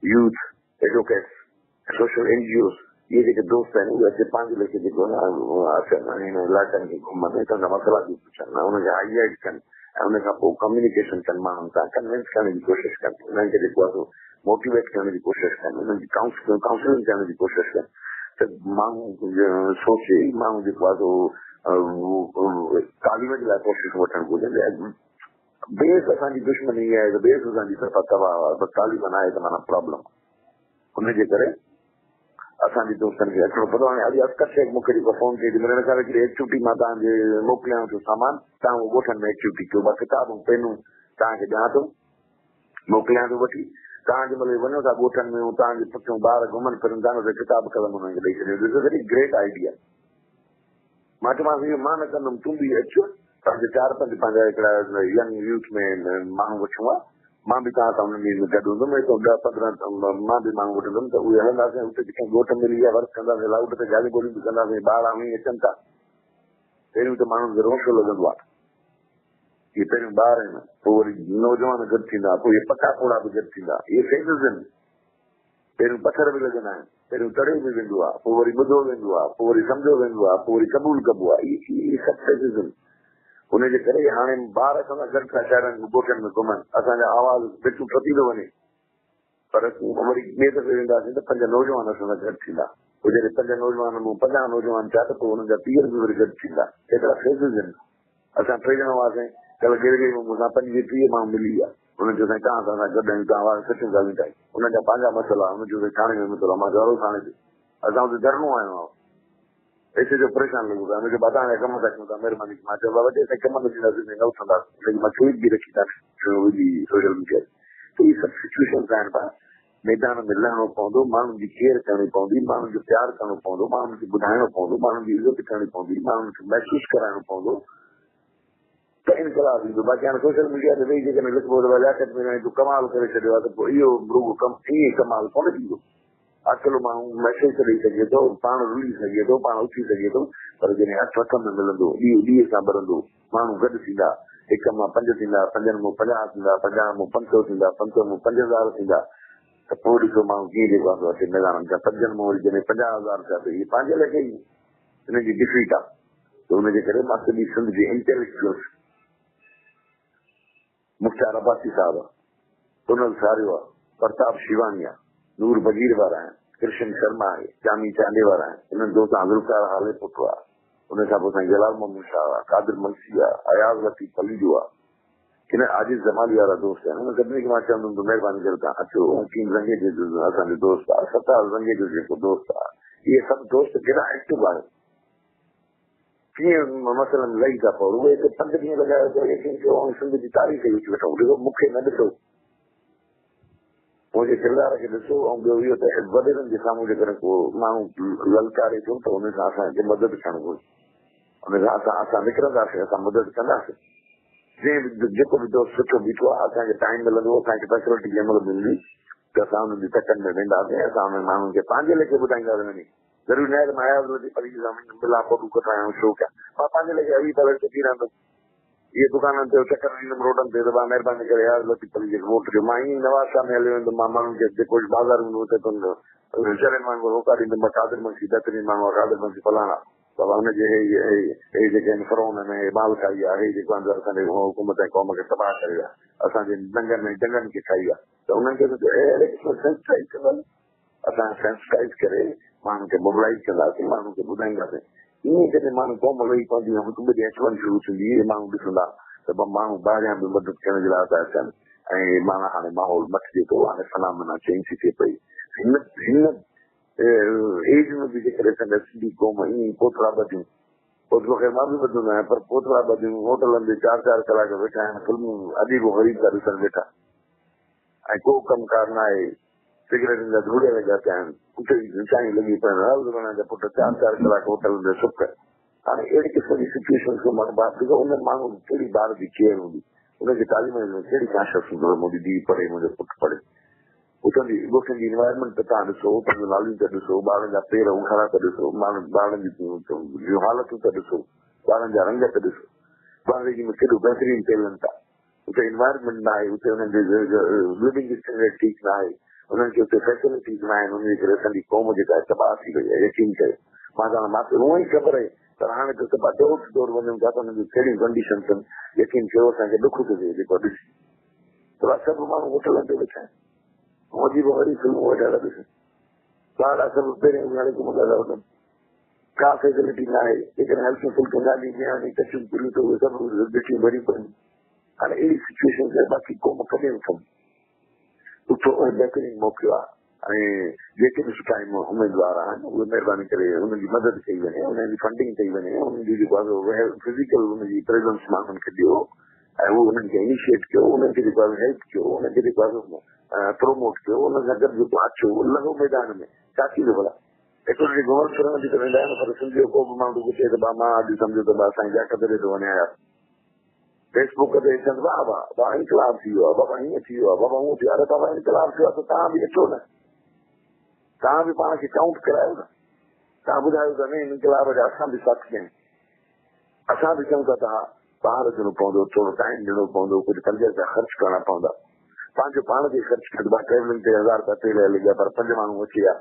Speaker 3: youth, advocates, social NGOs, इहे जेके दोस्त आहिनि उहे अचे पंहिंजे लेखे जेको अचनि हिन इलाइक़नि खे घुमनि, हितां जा मसइला बि पुछनि, उनखे हाईलाइट कनि ऐं उन खां पोइ कम्यूनिकेशन कनि, माण्हुनि सां कन्विंस करण जी कोशिशि कनि, उन्हनि खे जेको आहे मोटिवेट करण जी कोशिशि कनि, उन्हनि जी काउंसिलिंग करण जी कोशिशि कनि त माण्हू सोचे, माण्हू जेको आहे सो तालीम जे लाइ कोशिशि वठणु घुर्जनि। बेस असांजी दुश्मनी आहे त बेस असांजी सफ़ा तबाह आहे, बसि तालीम न आहे त माना प्रॉब्लम। उनजे करे असांजे दोस्तनि खे अचिणो पवंदो। हाणे अॼु असकर शेख मूंखे जेको फोन कई, मुंहिंजे ख़्याल हिकिड़ी एक्टिविटी मां तव्हांजे मोकिलियांव थो सामान, तव्हां उहो ॻोठनि में एक्टिविटी कयो, मां किताबूं पेनूं तव्हांखे ॾियां थो, मोकिलियां थो वठी, तव्हां जंहिं महिल वञो था ॻोठनि में, तव्हांजे पुठियां ॿार घुमनि फिरनि था, हुते किताब कलम हुननि खे ॾेई छॾियो। This is very great idea. मां चयोमांसि इहो मां न कंदुमि, तूं बि अचु, पंहिंजे 4 5 पंहिंजा हिकिड़ा यंग यूथ में माण्हू वठियो आहे, मां बि तव्हां सां हुननि ॾींहं में गॾु हूंदुमि, हितां 10 15 मां बि माण्हू वठंदुमि त उहे हलंदासीं, उते कंहिं ॻोठ मिली विया वर्क कंदासीं, लाउड ते ॻाल्हियूं ॿोलियूं बि कंदासीं, ॿार ई अचनि था। पहिरियों त माण्हुनि खे रोशो लॻंदो आहे, इहे पहिरियों ॿार आहिनि, पोइ वरी नौजवान गॾु थींदा, पोइ इहे पका पोड़ा बि गॾु थींदा, इहे फेज़िस आहिनि। पहिरियों पथर बि लॻंदा आहिनि, पहिरियों तड़ियो बि वेंदो आहे, पोइ वरी ॿुधो वेंदो आहे, पोइ वरी सम्झो वेंदो आहे, पोइ वरी क़बूल कबो आहे। इहे सभु फेज़िस आहिनि। उनजे करे हाणे ॿार असां सां गॾु था शहरनि ॻोठनि में घुमनि, असांजा आवाज़ बिल्कुलु टपी थो वञे। पर वरी ॿिए दफ़े वेंदासीं त 5 नौजवान असां सां गॾु थींदा, पोइ जॾहिं 5 नौजवान मां 50 नौजवान थिया त पोइ हुननि जा पीअर बि वरी गॾु थींदा। एतिरा फेज़िस आहिनि। असां 3 ॼणा हुआसीं, कल्ह गिरगिरी में मूंसां 25 30 माण्हू मिली विया। हुननि चयो साईं तव्हां सां असां गॾु आहियूं, तव्हां सुठियूं ॻाल्हियूं ठाही। हुननि जा पंहिंजा मसइला, हुननि चयो साईं थाणे में मसइलो आहे। मां चयो हलो थाणे ते, असां हुते धरणो आयो आहियाँ, ऐसे जो परेशान लॻो पियो आहे। मुंहिंजो बाबा हाणे कम था कयूं था, महिरबानी। मां चयो बाबा जेसीं कम न थींदासीं न उथंदासीं। मां ट्वीट बि रखी था सोशल मीडिया ते। इहे सभु सिचुएशन आहिनि, भाउ मैदान में लहणो पवंदो, माण्हुनि जी केयर करणी पवंदी, माण्हुनि जो प्यार करणो पवंदो, माण्हुनि खे ॿुधाइणो पवंदो, माण्हुनि जी इज़त करणी पवंदी, माण्हुनि खे महसूसु कराइणो पवंदो त इनकलाब ईंदो। बाक़ी हाणे सोशल मीडिया ते वेही जेकॾहिं लिखबो त लियाकत में तूं कमाल करे छॾियो आहे त पोइ इहो रुॻो कमु ईअं कमाल कोन थींदो। अकेलो माण्हू मैसेज त ॾेई सघे थो, पाण रुली सघे थो, पाण उथी सघे थो, पर जॾहिं हथु हथ में मिलंदो, ॾींहुं ॾींहं सां ॿरंदो, माण्हू गॾु थींदा, हिक मां 5 थींदा, 5 मां 50 थींदा, 50 मां 500 थींदा, 500 मां 5000 थींदा, त पोइ ॾिसो माण्हू कीअं जेको आहे अचे मैदान जा। 5 मां वरी जॾहिं 50,000 थिया त इहे पंहिंजे लाइ कई हिन जी डिफीट आहे। त हुनजे करे मां सॼी सिंध जे इंटेलेक्चुअल्स, मुख्तियार अब्बासी साहिबु, पुनल सारियो आहे, प्रताप शिवानी आहे, नूर बगीर वारा आहिनि, कृष्ण शर्मा आहे, जामी चांडे वारा आहिनि, इन्हनि दोस्त ज़ुल्फ़िकार हाले पुटु आहे, उन खां पोइ साईं जलाल मोहम्मद शाह आहे, कादिर मंसी आहे, अयाज़ लतीफ़ पलीजो आहे, किन आजिज़ जमाली वारा दोस्त आहिनि। हुन सभिनी खे मां चवंदुमि त महिरबानी करे तव्हां अचो। हकीम रंगे जो असांजो दोस्त आहे, सत्तार रंगे जो जेको दोस्त आहे, इहे सभु दोस्त केॾा एक्टिव आहिनि, कीअं मसलन लही था पओ। रुॻो हिते 5 ॾींहं लॻायो त यकीन कयो ऐं सिंध जी तारीख़ लिखी वठूं। ॾिसो मूंखे न ॾिसो, मुंहिंजे किरदार खे ॾिसो। ऐं ॿियो इहो त वॾेरनि जे साम्हूं जेकॾहिं को माण्हू ललकारे थो त हुन सां असांखे मदद थियणु घुरिजे, हुन सां असां असां निकिरंदासीं, असां मदद कंदासीं। जंहिं जेको बि दोस्त सुठो बीठो आहे, असांखे टाइम मिलंदो, असांखे फैसिलिटी जंहिं महिल मिलंदी त असां हुननि जी तकनि में वेंदासीं। असां हुननि माण्हुनि खे पंहिंजे लेखे ॿुधाईंदासीं। वञी ज़रूरी न आहे त मां अयाज़ लतीफ़ पलीजो सां मिलां, फोटू कढायां, शो कयां। मां पंहिंजे लेखे अवी पर थी रहंदुमि, इहे दुकाननि ते चकर ॾींदुमि, रोडनि ते, त महिरबानी करे अयाज़ लतीफ़ पलीजे खे वोट ॾियो। मां ईअं नवाज़ शाह में हलियो वेंदुमि, मां माण्हुनि खे जेको बाज़ार हूंदो उते चरनि वांगुरु रोका ॾींदुमि, कादिर मंसी बहितरीन माण्हू आहे, कादिर मंसी फलाणा बाबा, हुनजे हे जेके आहिनि फरोन में माल खाई आहे, हे जेको आहे असांजे हुकूमत ऐं क़ौम खे तबाह करे विया, असांजे दंगनि ऐं जंगनि खे खाई विया। त उन्हनि खे अहिड़े क़िस्म सेंसिटाइज़ कंदासीं, असां सेंसिटाइज़ करे माण्हुनि खे मोबिलाइज़ कंदासीं, माण्हुनि खे ॿुधाईंदासीं। ईअं जॾहिं माण्हू क़ौम लही पवंदी, हिकु ॿिए ॾींहुं अचु वञ शुरू थींदी, इहे माण्हू ॾिसंदा त माण्हू ॿाहिरियां बि मदद करण जे लाइ था अचनि ऐं माना हाणे माहौल मटिजे थो, हाणे फनामना चेंज थी थिए पई। हिन हिन एज में बि जेकॾहिं असांजा सिंधी क़ौम ईअं पोतरा ॿधियूं, पोतरो ख़ैर मां बि ॿधंदो आहियाँ, पर पोतरा ॿधियूं होटलनि ते 4 4 कलाक वेठा आहिनि, फिल्मूं अजीबो ग़रीब था ॾिसनि वेठा ऐं को कमु कार न आहे, सिगरेटनि जा धूड़ लॻा पिया आहिनि, उते चांहि लॻी पई आहिनि, जा पुट 4 4 कलाक होटलनि ते सुख। हाणे अहिड़े क़िस्म जी सिचुएशन माण्हू ॿार ॾिसो, उन माण्हू कहिड़ी ॿार जी केयर हूंदी, उनखे तालीम में कहिड़ी कॉन्शियस हूंदो, मुंहिंजी धीउ पढ़े, मुंहिंजो पुटु पढ़े। उतां जी ॻोठनि जी इन्वायरमेंट त तव्हां ॾिसो, उतां जूं नालियूं त ॾिसो, ॿारनि जा पेर उघाड़ा त ॾिसो, ॿारनि जूं हालतूं त ॾिसो, ॿारनि जा रंग त ॾिसो, ॿारनि में केॾो बहितरीन टैलेंट आहे। उते इन्वायरमेंट न आहे, उते हुननि जे लिविंग स्टैंडर्ड ठीकु न आहे, हुननि खे उते फैसिलिटीज़ न आहिनि, हुनजे करे असांजी क़ौम जेका आहे तबाह थी वई आहे। यकीन कयो, मां त मूंखे हूअं ई ख़बर आहे, पर हाणे त तबाह डोर टू डोर वञूं था त हुननि जूं कहिड़ियूं कंडीशन आहिनि, यकीन कयो असांखे ॾुख थो थिए जेको ॾिसी। त सभु माण्हू होटलनि ते वेठा आहिनि, अजीब वरी फिल्मूं वेठा था ॾिसनि, ॿार सभु पहिरियों उघाड़े घुमंदा था वञनि, का फैसिलिटी न आहे। जेकॾहिं हल्कियूं फुल्कियूं ॻाल्हियूं ॿिया कचियूं पुरियूं त उहे सभु ॾिठियूं भरियूं पयूं। हाणे अहिड़ी सिचुएशन बाक़ी क़ौम कॾहिं उथंदी? सुठो ऐं बहितरीन मौक़ो आहे ऐं जेके बि सुठा उमेदवार आहिनि उहे महिरबानी करे हुननि जी मदद कई वञे, हुननि जी फंडिंग कई वञे, हुननि जी जेको आहे फिज़िकल हुनजी प्रेज़ेंस माण्हुनि खे ॾियो ऐं उहो हुननि खे इनिशिएट कयो, हुननि खे जेको आहे हेल्प कयो, हुननि खे जेको आहे प्रोमोट कयो, हुन सां गॾु जेको अचो लहो मैदान में, छा थींदो भला? हिकिड़ो ॾींहुं घुमण फिरण बि त वेंदा आहिनि, पर सिंध जो को बि माण्हू चए त मां अॼु सम्झो त असांजी लियाकत ॾे थो वञे यार, फेसबुक ते चवनि वाह वाह वाह इनकलाब थी वियो आहे, बाबा हीअं थी वियो आहे, बाबा हूअं थी वियो आहे। अरे बाबा इनकलाब थियो आहे त तव्हां बि अचो न, तव्हां बि पाण खे काउंट करायो न, तव्हां ॿुधायो त न इनकलाब जा असां बि साथी आहियूं, असां बि चऊं था त हा ॿाहिरि अचिणो पवंदो, थोरो टाइम ॾियणो पवंदो, कुझु 5 रुपया ख़र्चु करणा पवंदा, पंहिंजो पाण खे ख़र्चु कयो, ट्रेवलिंग ते 1000 रुपया तेल हली विया, पर 5 माण्हू अची विया,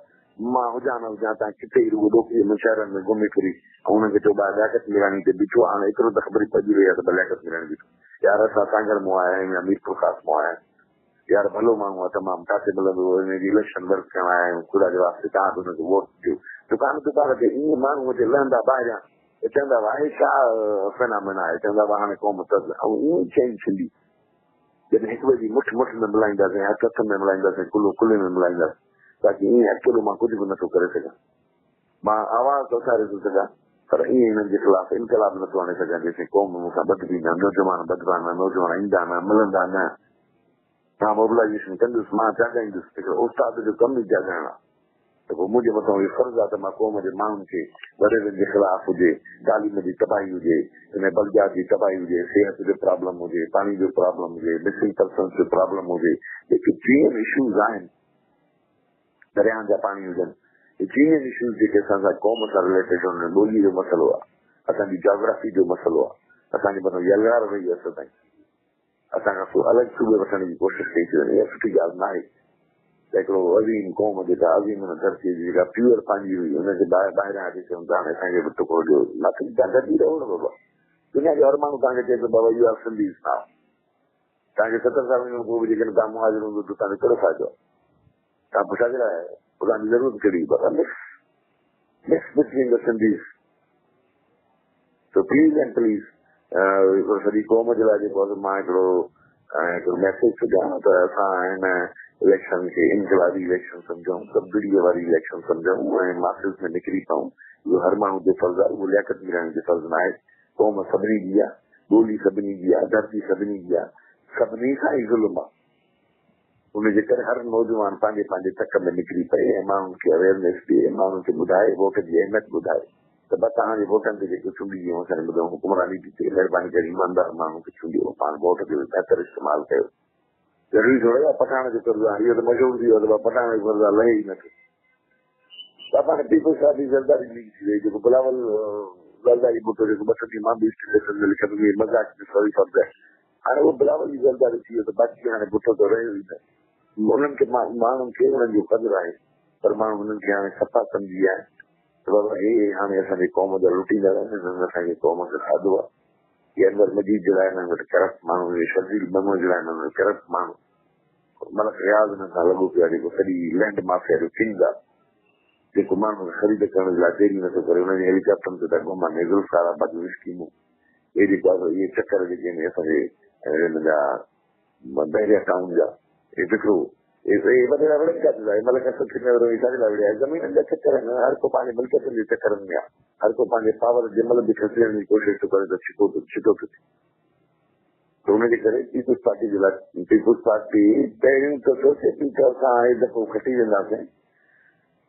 Speaker 3: मां हुजां न हुजां तव्हां किथे ई रुॻो ॾोकरीअ में शहरनि में घुमी फिरी ऐं हुननि खे चओ लियाकत मीराणी ते बीठो। हाणे एतिरो त ख़बर पइजी वई आहे त लियाकत मीराणी बीठो, यार असां सांगड़ मां आया आहियूं या मीरपुर ख़ास मां आया आहियूं, यार भलो माण्हू आहे तमामु, किथे मिलंदो, हिन जी इलेक्शन वर्क करण आया आहियूं, ख़ुदा जे वास्ते तव्हां बि हुनखे वोट ॾियो। दुकान दुकान ते ईअं माण्हू अचे लहंदा ॿाहिरियां, चवंदा हुआ हे छा फेनामिना आहे, चवंदा हुआ हाणे क़ौम त ऐं ईअं चेंज थींदी जॾहिं हिक ॿिए जी मुठ मुठ में मिलाईंदासीं, हथ हथ में मिलाईंदासीं, कुल्हो कुल्हे में मिलाईंदासीं। बाक़ी ईअं अकेलो मां कुझु बि नथो करे सघां, मां आवाज़ थो उथारे थो सघां, पर ईअं हिननि जे ख़िलाफ़ इनकलाब नथो आणे सघां जेसीं क़ौम मूंसां ॿधबी न, नौजवान ॿधबा न, नौजवान ईंदा न, मिलंदा न। मां मोबिलाइज़ेशन कंदुसि, मां जाॻाईंदुसि, हिकिड़ो उस्ताद जो कमु ई जाॻाइणु आहे, त पोइ मुंहिंजे मथां इहो फ़र्ज़ु आहे त मां क़ौम जे माण्हुनि खे वॾेरनि जे ख़िलाफ़ हुजे, तालीम जी तबाही हुजे, हिन बल्दियात जी तबाही हुजे, सिहत जो प्रॉब्लम हुजे, पाणी जो प्रॉब्लम हुजे, मिसिंग पर्सन जो प्रॉब्लम हुजे, जेके जीअं इशूज़ आहिनि, दरियाउनि जा पाणी हुजनि, जीअं इशूज़ जेके असां सां क़ौम सां रिलेटेड आहिनि, ॿोलीअ जो मसइलो आहे, असांजी जोग्राफी जो मसइलो आहे, असांजे मथां यलगार वई आहे सदाईं, असां खां अलॻि सूबे वठण जी कोशिशि कई थी वञे, इहा सुठी ॻाल्हि न आहे। त हिकिड़ो अज़ीम क़ौम जेका अज़ीम हुन धरतीअ जी जेका प्योर पंहिंजी हुई, हुनखे ॿाहिरियां अचे चऊं था हाणे असांखे बि टुकड़ो ॾियो, बाक़ी तव्हां गॾु रहो न बाबा। दुनिया जो हर माण्हू तव्हांखे चए थो बाबा you are Sindhis now, तव्हांखे 70 साल खां पोइ बि जेकॾहिं तव्हां मुहाजिर हूंदो त तव्हांजो कहिड़ो फ़ाइदो आहे? तव्हां पोइ छा जे लाइ आया? पोइ तव्हांजी ज़रूरत कहिड़ी? पर mix between the Sindhis. So please and please हिकिड़ो सॼी क़ौम जे लाइ जेको आहे मां हिकिड़ो हिकिड़ो मैसेज थो ॾियाँ त असां हिन इलेक्शन खे इनक़िलाबी इलेक्शन सम्झूं, तब्दीलीअ वारी इलेक्शन सम्झूं ऐं मासिस में निकिरी पऊं। इहो हर माण्हू जो फ़र्ज़ु आहे, उहो लियाकत मिरानी जो फ़र्ज़ु न आहे। क़ौम सभिनी जी आहे, ॿोली सभिनी जी आहे, धरती सभिनी जी आहे, सभिनी सां ई ज़ुल्म आहे। उनजे करे हर नौजवान पंहिंजे पंहिंजे तक में निकिरी पए ऐं माण्हुनि खे अवेयरनेस ॾिए, माण्हुनि खे ॿुधाए, वोट जी अहमियत ॿुधाए त बस तव्हांजे वोटनि ते जेको चूंडिजी असांजे ॿुधो हुकुमरानी थी थिए, महिरबानी करे ईमानदार माण्हू खे चूंडियो, पाण वोट जो बहितर इस्तेमालु कयो। ज़रूरी थोरो आहे पठाण जो क़र्ज़ु आहे, इहो त मशहूरु थी वियो त पठाण जो क़र्ज़ु आहे, लहे ई नथो। त पाण पीपल्स पार्टी ज़रदारी लीग थी वई, जेको बिलावल ज़रदारी भुट्टो जेको ॿ टे ॾींहं मां बि स्टेटस में लिखंदो हुई, मज़ाक में, सॉरी फॉर that. हाणे उहो बिलावल जी ज़रदारी थी वियो त बाक़ी हाणे भुट्टो त रहियो ई न। उन्हनि खे माण्हुनि खे उन्हनि जो क़दुरु आहे, पर माण्हू हुननि खे हाणे सफ़ा सम्झी विया आहिनि त बाबा हे हाणे असांजी क़ौम जा लुटींदड़ आहिनि, हिननि असांजी क़ौम खे खाधो आहे। हे अनवर मजीद जे लाइ हिननि वटि करप्ट माण्हू, हे शर्जील मेमण जे लाइ हिननि वटि करप्ट माण्हू, मलक रियाज़ हिननि सां लॻो पियो आहे, जेको सॼी लैंड माफिया जो किंग आहे, जेको माण्हू ख़रीद करण जे लाइ देरी नथो करे, हुनजे हेलीकॉप्टर ते था घुमनि। हे ज़ुल्फ़कार आबाद जूं स्कीमूं, हे जेको आहे इहे चक्कर जेके आहिनि असांजे हिन जा बहरिया टाउन जा, हे हिकिड़ो हे वॾेरा वॾनि काथे था, मलक असद छा जे लाइ विढ़िया? ज़मीननि जा चक्कर आहिनि, हर को पंहिंजे मिल्कियतुनि जे चक्करनि में आहे, हर को पंहिंजे पावर जंहिं महिल बि खसी वञण जी कोशिशि थो करे त छिको छिटो थो थिए। त हुनजे करे पीपल्स पार्टी जे लाइ पीपल्स पार्टी पहिरियों त सोचे पई त असां हे दफ़ो खटी वेंदासीं,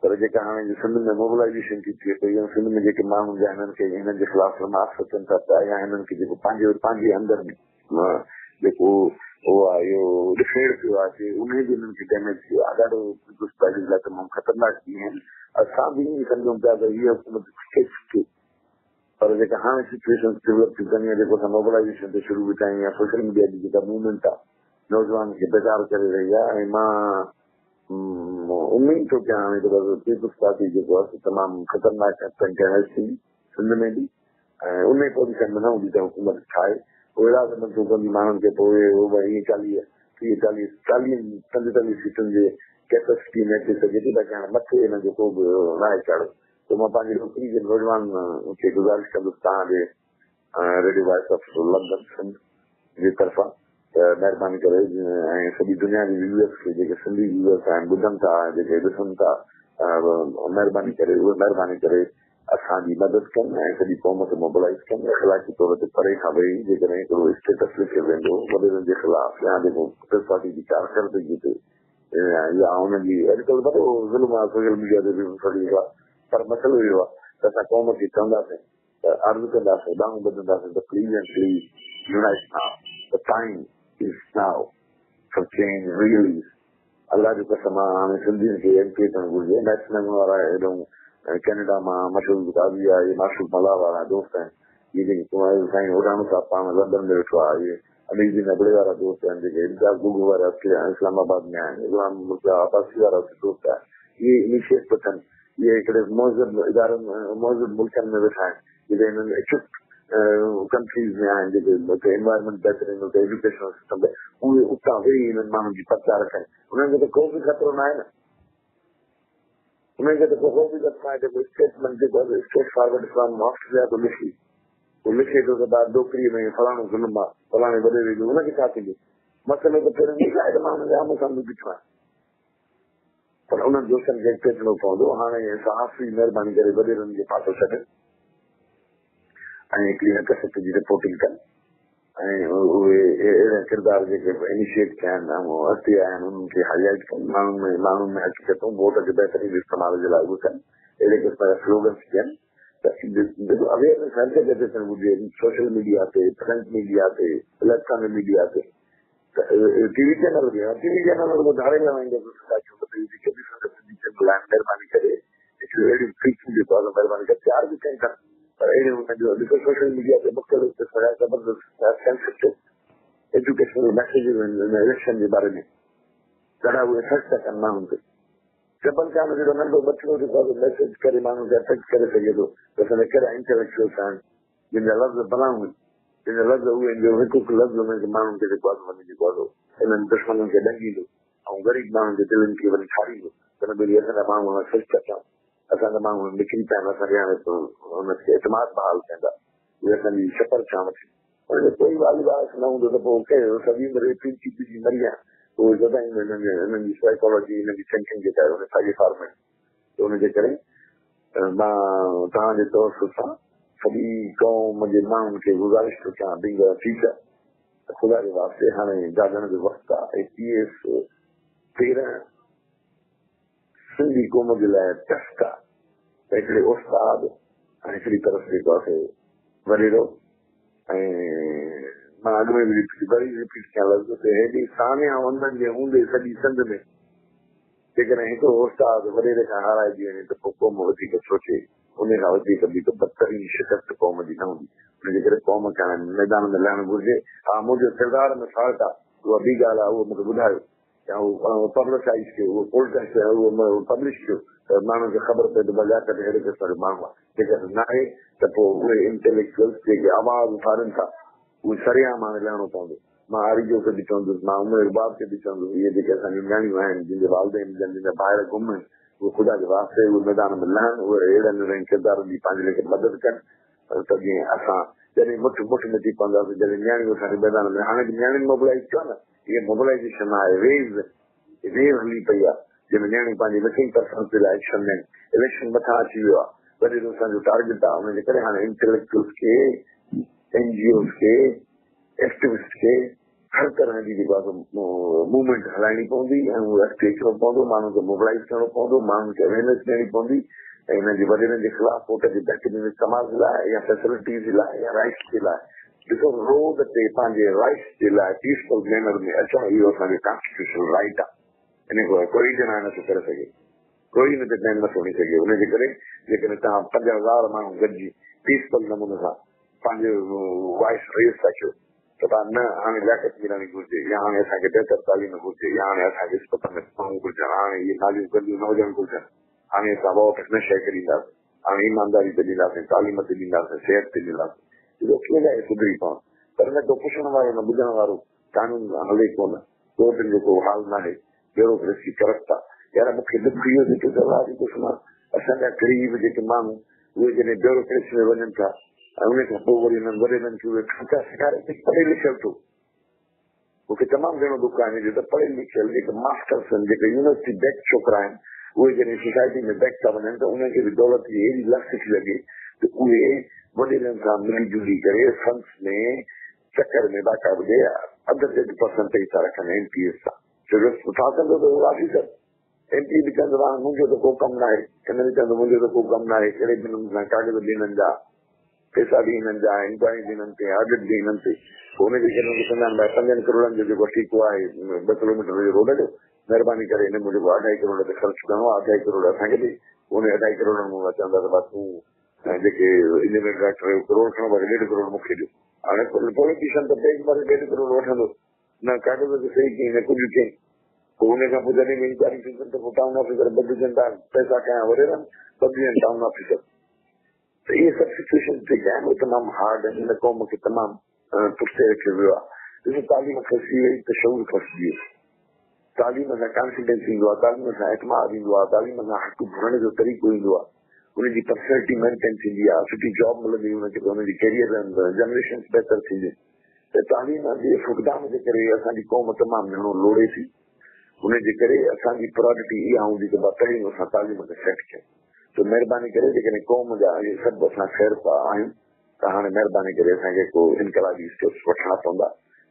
Speaker 3: पर जेका हाणे सिंध में मोबिलाइज़ेशन थी थिए पई ऐं सिंध में जेके माण्हू जा हिननि खे हिननि जे ख़िलाफ़ मार्च अचनि था पिया या हिननि खे जेको पंहिंजे पंहिंजे अंदरि में जेको उहो आहे इहो ॾिफेड़ पियो आहे, उन बि हिननि खे डैमेज थियो आहे ॾाढो। पीपल्स पार्टी जे लाइ तमामु ख़तरनाक ॾींहं आहिनि। असां बि ईअं सम्झूं पिया त हीअ हुकूमत खिसके, पर जेका हाणे सिचुएशन डेवलप थी कनी आहे, जेको असां मोबिलाइज़ेशन ते शुरू बि कयूं या सोशल मीडिया जी जेका मूवमेंट आहे, नौजवान खे बेज़ार करे रही आहे। ऐं मां उमेद थो कयां हाणे त बसि पीपल्स पार्टी जेको आहे तमामु ख़तरनाक डैमेज थींदी सिंध में बि, ऐं उन पोज़ीशन में न हूंदी त हुकूमत ठाहे। पोइ अहिड़ा त कंदी माण्हुनि खे, पोइ उहो भई ईअं 40, 30, 40, 40, 45 सीटुनि जे कैपेसिटी में अचे सघे थी, बाक़ी हाणे मथे हिन जो को बि न आहे चाड़ो। त मां पंहिंजी नौकरी जे नौजवान खे गुज़ारिश कंदुसि तव्हांजे radio voice of London Sindh जे तरफ़ां त महिरबानी करे ऐं सॼी दुनिया जे व्यूअर्स खे, जेके सिंधी व्यूअर्स आहिनि, ॿुधनि था, जेके ॾिसनि था, महिरबानी करे उहे महिरबानी करे असांजी मदद कनि ऐं सॼी क़ौम खे मोबिलाइज़ कनि। अख़लाक़ी तौर ते परे खां वेही जेकॾहिं हिकिड़ो स्टेटस लिखियो वेंदो वॾेरनि जे ख़िलाफ़ या जेको पीपल्स पार्टी जी कारकर्दगी ते या हुनजी अॼुकल्ह वॾो ज़ुल्म आहे सोशल मीडिया ते बि सॼी, पर मसइलो इहो आहे त असां क़ौम खे चवंदासीं त अर्ज़ु कंदासीं, ॾांहुं ॿधंदासीं त please and please unite now, the time is now for change really. अलाह जो कसम आहे हाणे सिंधियुनि खे एम पी थियणु घुरिजे। मैक्सिमम वारा हेॾो कनाडा मां मशहूर काज़ी आहे, इहे माशूक मलाह वारा दोस्त आहिनि, इहे जेके साईं ओॾाणो साहिबु पाण लंदन में वेठो आहे, इहे अमीर दिन अबड़े वारा दोस्त आहिनि, जेके इम्तियाज़ गुगू वारा इस्लामाबाद में आहिनि, ग़ुलाम मुर्तज़ा अब्बासी वारा दोस्त आहिनि, इहे इनिशिएट था कनि। इहे हिकिड़े मौज़ब इदारनि, मौज़ब मुल्कनि में वेठा आहिनि, जिते हिननि इक्विप्ड कंट्रीज़ में आहिनि, जेके उते एनवायरनमेंट बहितरीन, उते एजुकेशनल सिस्टम, उहे उतां वेही हिननि माण्हुनि जी प्रचार कनि। हुननि खे त को बि ख़तरो न आहे न, हुननि खे त को बि ख़तरो न आहे। जेको स्टेटमेंट जेको आहे स्ट्रेट फॉरवर्ड फ्रॉम ऑस्ट्रेलिया थो लिखी, उहो लिखे थो त डोकरीअ में फलाणो ज़ुल्म आहे, फलाणे वॾेरे जो, हुनखे छा थींदो? मसइलो त फिर आहे त माण्हुनि जे आम्हूं साम्हूं बीठो आहे, पर उन्हनि दोस्तनि खे अॻिते अचिणो पवंदो। हाणे सहाफ़ी महिरबानी करे वॾेरनि जो पासो छॾनि ऐं हिकिड़ी हक़ सच जी रिपोर्टिंग कनि ऐं उहे अहिड़ा किरदार जेके इनिशिएट थिया आहिनि ऐं अॻिते आया आहिनि, उन्हनि खे हाईलाइट कनि। माण्हुनि में हक़ीक़तूं वोट जे बहितरीन इस्तेमाल जे लाइ उहे कनि, अहिड़े क़िस्म जा स्लोगन्स ॾियनि त ॾिसो अवेयरनेस हर जॻह ते थियणु घुरिजे, सोशल मीडिया ते, प्रिंट मीडिया ते, इलेक्ट्रॉनिक मीडिया ते, त टीवी चैनल बि आहे। टीवी चैनल धारे लॻाईंदो चैनल आहिनि, महिरबानी करे हिकिड़ियूं अहिड़ियूं फीचूं जेको आहे महिरबानी करे तयारु बि कनि था, पर अहिड़ियूं हुनजो ॾिसो सोशल मीडिया ते मुख़्तलिफ़ क़िस्म जा ज़बरदस्त सेंसिटिव एजुकेशनल मैसेज आहिनि इलेक्शन जे बारे में, ॾाढा उहे इफेक्ट था कनि माण्हुनि ते। जबल खान जहिड़ो नंढो बचिड़ो जेको आहे मैसेज करे माण्हुनि खे अफेक्ट करे सघे थो, त असांजा कहिड़ा इंटेलेक्चुअल्स आहिनि जिन जा लफ़्ज़ बलाऊं आहिनि। جنهن جا لفظ اهي آهن جو هڪ هڪ لفظ انهن کي ماڻهن کي جيڪو آهي سو وڃي جيڪو آهي سو انهن دشمنن کي ڏنگيندو ۽ غريب ماڻهن جي دلين کي وڃي ٺاريندو ته نه ٻيلي اسان جا ماڻهو هاڻي خوش ٿا ٿين، اسان جا ماڻهو هاڻي نڪري پيا آهن، اسان کي هاڻي انهن کي اعتماد بحال ٿيندا، اهي اسان جي ڇپر ڇانو ٿيندي. ان جو ڪوئي والي وارث نه هوندو ته پوء ڪنهن سڄي عمر پيڙهجي پيڙهجي مري ويا پوء سدائين انهن جي سائيڪالاجي انهن جي ٿنڪنگ جيڪا آهي ان ساڳي فارميٽ ته ان جي ڪري مان توهان جي توسط سان سڄي قوم جي ماڻهن کي گذارش ٿو ڪيان بينگ اي ٽيچر ته خدا جي واسطي هاڻي جاڳڻ جو وقت آهي ۽ پي ايس 13 سنڌي قوم جي لاء ٽيسٽ آهي ته هڪڙي استاد ۽ هڪڙي طرف جيڪو آهي سو وڏيرو ۽ مان اڳ ۾ به رپيٽ وري رپيٽ ڪيان لفظ ته هيڏي سانحه هوندن جي هوندي سڄي سنڌ ۾ جيڪڏهن هڪڙو استاد وڏيري کان هارائجي وڃي ته پوء قوم وڌيڪ سوچي، انهي کان وڌيڪ ٻي ڪا بدترين شڪست قوم جي نه هوندي. ان جي ڪري قوم کي هاڻي ميدان ۾ لهڻ گهرجي. ها منهنجو ڪردار ۾ فالٽ آ، اها ٻي ڳالهه آ، اهو مون کي ٻڌايو يا اهو پبلسائيز ڪيو، اهو پولٽائيز ڪيو، اهو پبلش ڪيو ته ماڻهن کي خبر پئي ته ڀلا لياقت اهڙي قسم جو ماڻهو آ. جيڪڏهن ناهي ته پوء اهي انٽيليڪچوئلز جيڪي آواز اٿارين ٿا، اهي سرعام هاڻي لهڻو پوندو. مان آريجو کي به چوندس، مان ام ارباب کي به چوندس، اهي جيڪي اسان جون نياڻيون آهن، جن جي والدين جن جا ڀائر گم آهن، اهي خدا جي واسطي اهي ميدان ۾ لهن، اهي اهڙن اهڙن ڪردارن جي پنهنجي ليکي مدد ڪن ته جيئن اسان جڏهن مٺ مٺ ۾ ٿي پونداسين، جڏهن نياڻيون اسان کي ميدان ۾، هاڻي به نياڻين موبلائيز ڪيو آهي نه، هيء موبلائيزيشن آهي، ويز، ويو هلي پئي آهي، جنهن ۾ نياڻيون پنهنجي مسنگ پرسنز جي لاء ايڪشن ۾ آهن، اليڪشن مٿان اچي ويو آهي، وڏيرو اسان جو ٽارگيٽ آهي، ان جي ڪري هاڻي انٽليڪچوئلز کي، اين جي اوز کي، ايڪٽوسٽ کي هر طرح جي جيڪو آهي سو موومينٽ هلائڻي پوندي ۽ اهو اڳتي اچڻو پوندو، ماڻهن کي موبلائيز ڪرڻو پوندو، ماڻهن کي اويئرنيس ڏيڻي پوندي ۽ انهن جي وڏيرن جي خلاف ووٽ جي بهترين استعمال جي لاء يا فيسلٽيز جي لاء يا رائٽس جي لاء ڏسو روڊ تي پنهنجي رائٽس جي لاء پيسفل مينر ۾ اچڻ اهو اسان جو ڪانسٽيٽيوشنل رائٽ آهي ان کان ڪوئي ڊنائي نٿو ڪري سگهي ڪوئي ان تي بين نٿو هڻي سگهي ان جي ڪري جيڪڏهن توهان 5000 ماڻهو گڏجي پيسفل نموني سان پنهنجو وائس ريز ٿا ڪيو ته توهان نه هاڻي لياقت ملڻي گهرجي يا هاڻي اسان کي بهتر تعليم گهرجي يا هاڻي اسان کي اسپتال ۾ دوائون گهرجن هاڻي اهي ناليون گنديون نه هجڻ گهرجن هاڻي اسان ووٽ هن شيء کي ڏينداسين هاڻي ايمانداري تي ڏينداسين تعليم تي ڏينداسين صحت تي ڏينداسين اهو ڪيئن آهي سڌري پوڻ پر نه ڪو پڇڻ وارو نه ٻڌڻ وارو قانون هلي ڪونه ڪورٽن جو ڪو حال ناهي بيوروڪريسي ڪرپٽ آ يار مون کي ڏک اهو ٿو ٿئي ته الله جي قسم اسان جا غريب جيڪي ماڻهو اهي جڏهن بيوروڪريسي ۾ وڃن ٿا ۽ ان کان پوء وري انهن وڏيرن کي اهي کاتا سيکاري ٿي پڙهي لکيل ٿو مون کي تمام گهڻو ڏک آهي ان جو ته پڙهيل لکيل جيڪي ماسٽرس آهن جيڪي يونيورسٽي بيڪ ڇوڪرا آهن اهي جڏهن سوسائٽي ۾ بيڪ ٿا وڃن ته انهن کي به دولت جي اهڙي لست ٿي لڳي ته اهي وڏيرن سان ملي جلي ڪري فنڊس ۾ چڪر ۾ باقاعدي اڌ ڏيڍ پرسنٽيج ٿا رکن ايم پي ايس سان ڇو جو ڇا ڪندو ته اهو آفيسر ايم پي به چوندو آهي منهنجو ته ڪو ڪم ناهي، ايم ايل اي چوندو منهنجو ته ڪو ڪم ناهي، ڪهڙي به نموني سان ڪاغذ به هنن جا، پئسا به هنن جا، انڪوائري به هنن تي، آڊٽ به هنن تي، پوء ان جي ڪري هن کي چوندا آهن ڀائي 5 ڪروڙن جو جيڪو ٺيڪو آهي 2 ڪلوميٽر جو روڊ جو، مهرباني ڪري هن ۾ جيڪو اڍائي ڪروڙ تي خرچ ڪرڻو آهي اڍائي ڪروڙ اسان کي ڏي، پوء انهي اڍائي ڪروڙن مان چوندا ته ڀاء تون جيڪي انجنيئر ڊائريڪٽر آهيو ڪروڙ کڻو باقي ڏيڍ ڪروڙ مون کي ڏيو. هاڻي پوليٽيشن ته بيگ ڀري ڏيڍ ڪروڙ وٺندو. نه ڪاغذ تي صحيح ڪيائين نه ڪجهه ڪيائين. پوء ان کان پوء جڏهن به انڪوائري ٿيندي ته پوء ٽائون آفيسر ٻڌجن ٿا، پئسا کنيا وڏيرن، ٻڌجن ٽائون آفيسر. ته اهي سڀ سچوئيشنز جيڪي آهن اهي تمام هارڊ آهن، هن قوم کي تمام پٺتي رکيو ويو آهي. ڏسو تعليم کسجي وئي ته شعور کسجي ويو. تعليم سان ڪانفيڊنس ايندو آهي، تعليم سان اعتماد ايندو آهي، تعليم سان حق گهرڻ جو طريقو ايندو آهي، ان جي پرسنالٽي مينٽين ٿيندي آهي، سٺي جاب ملندي ان کي ته ان جي ڪيريئر جنريشنز بهتر ٿينديون. ته تعليم جي فقدان جي ڪري اسان جي قوم تمام گهڻو لوڙي ٿي، ان جي ڪري اسان جي پرائرٽي اها هوندي ته پهرين اسان تعليم کي سيٽ ڪيون ته مهرباني ڪري جيڪڏهن قوم جا اهي سڀ اسان خير خواهه آهيون ته هاڻي مهرباني ڪري اسان کي ڪو انقلابي اسٽيپس وٺڻا پوندا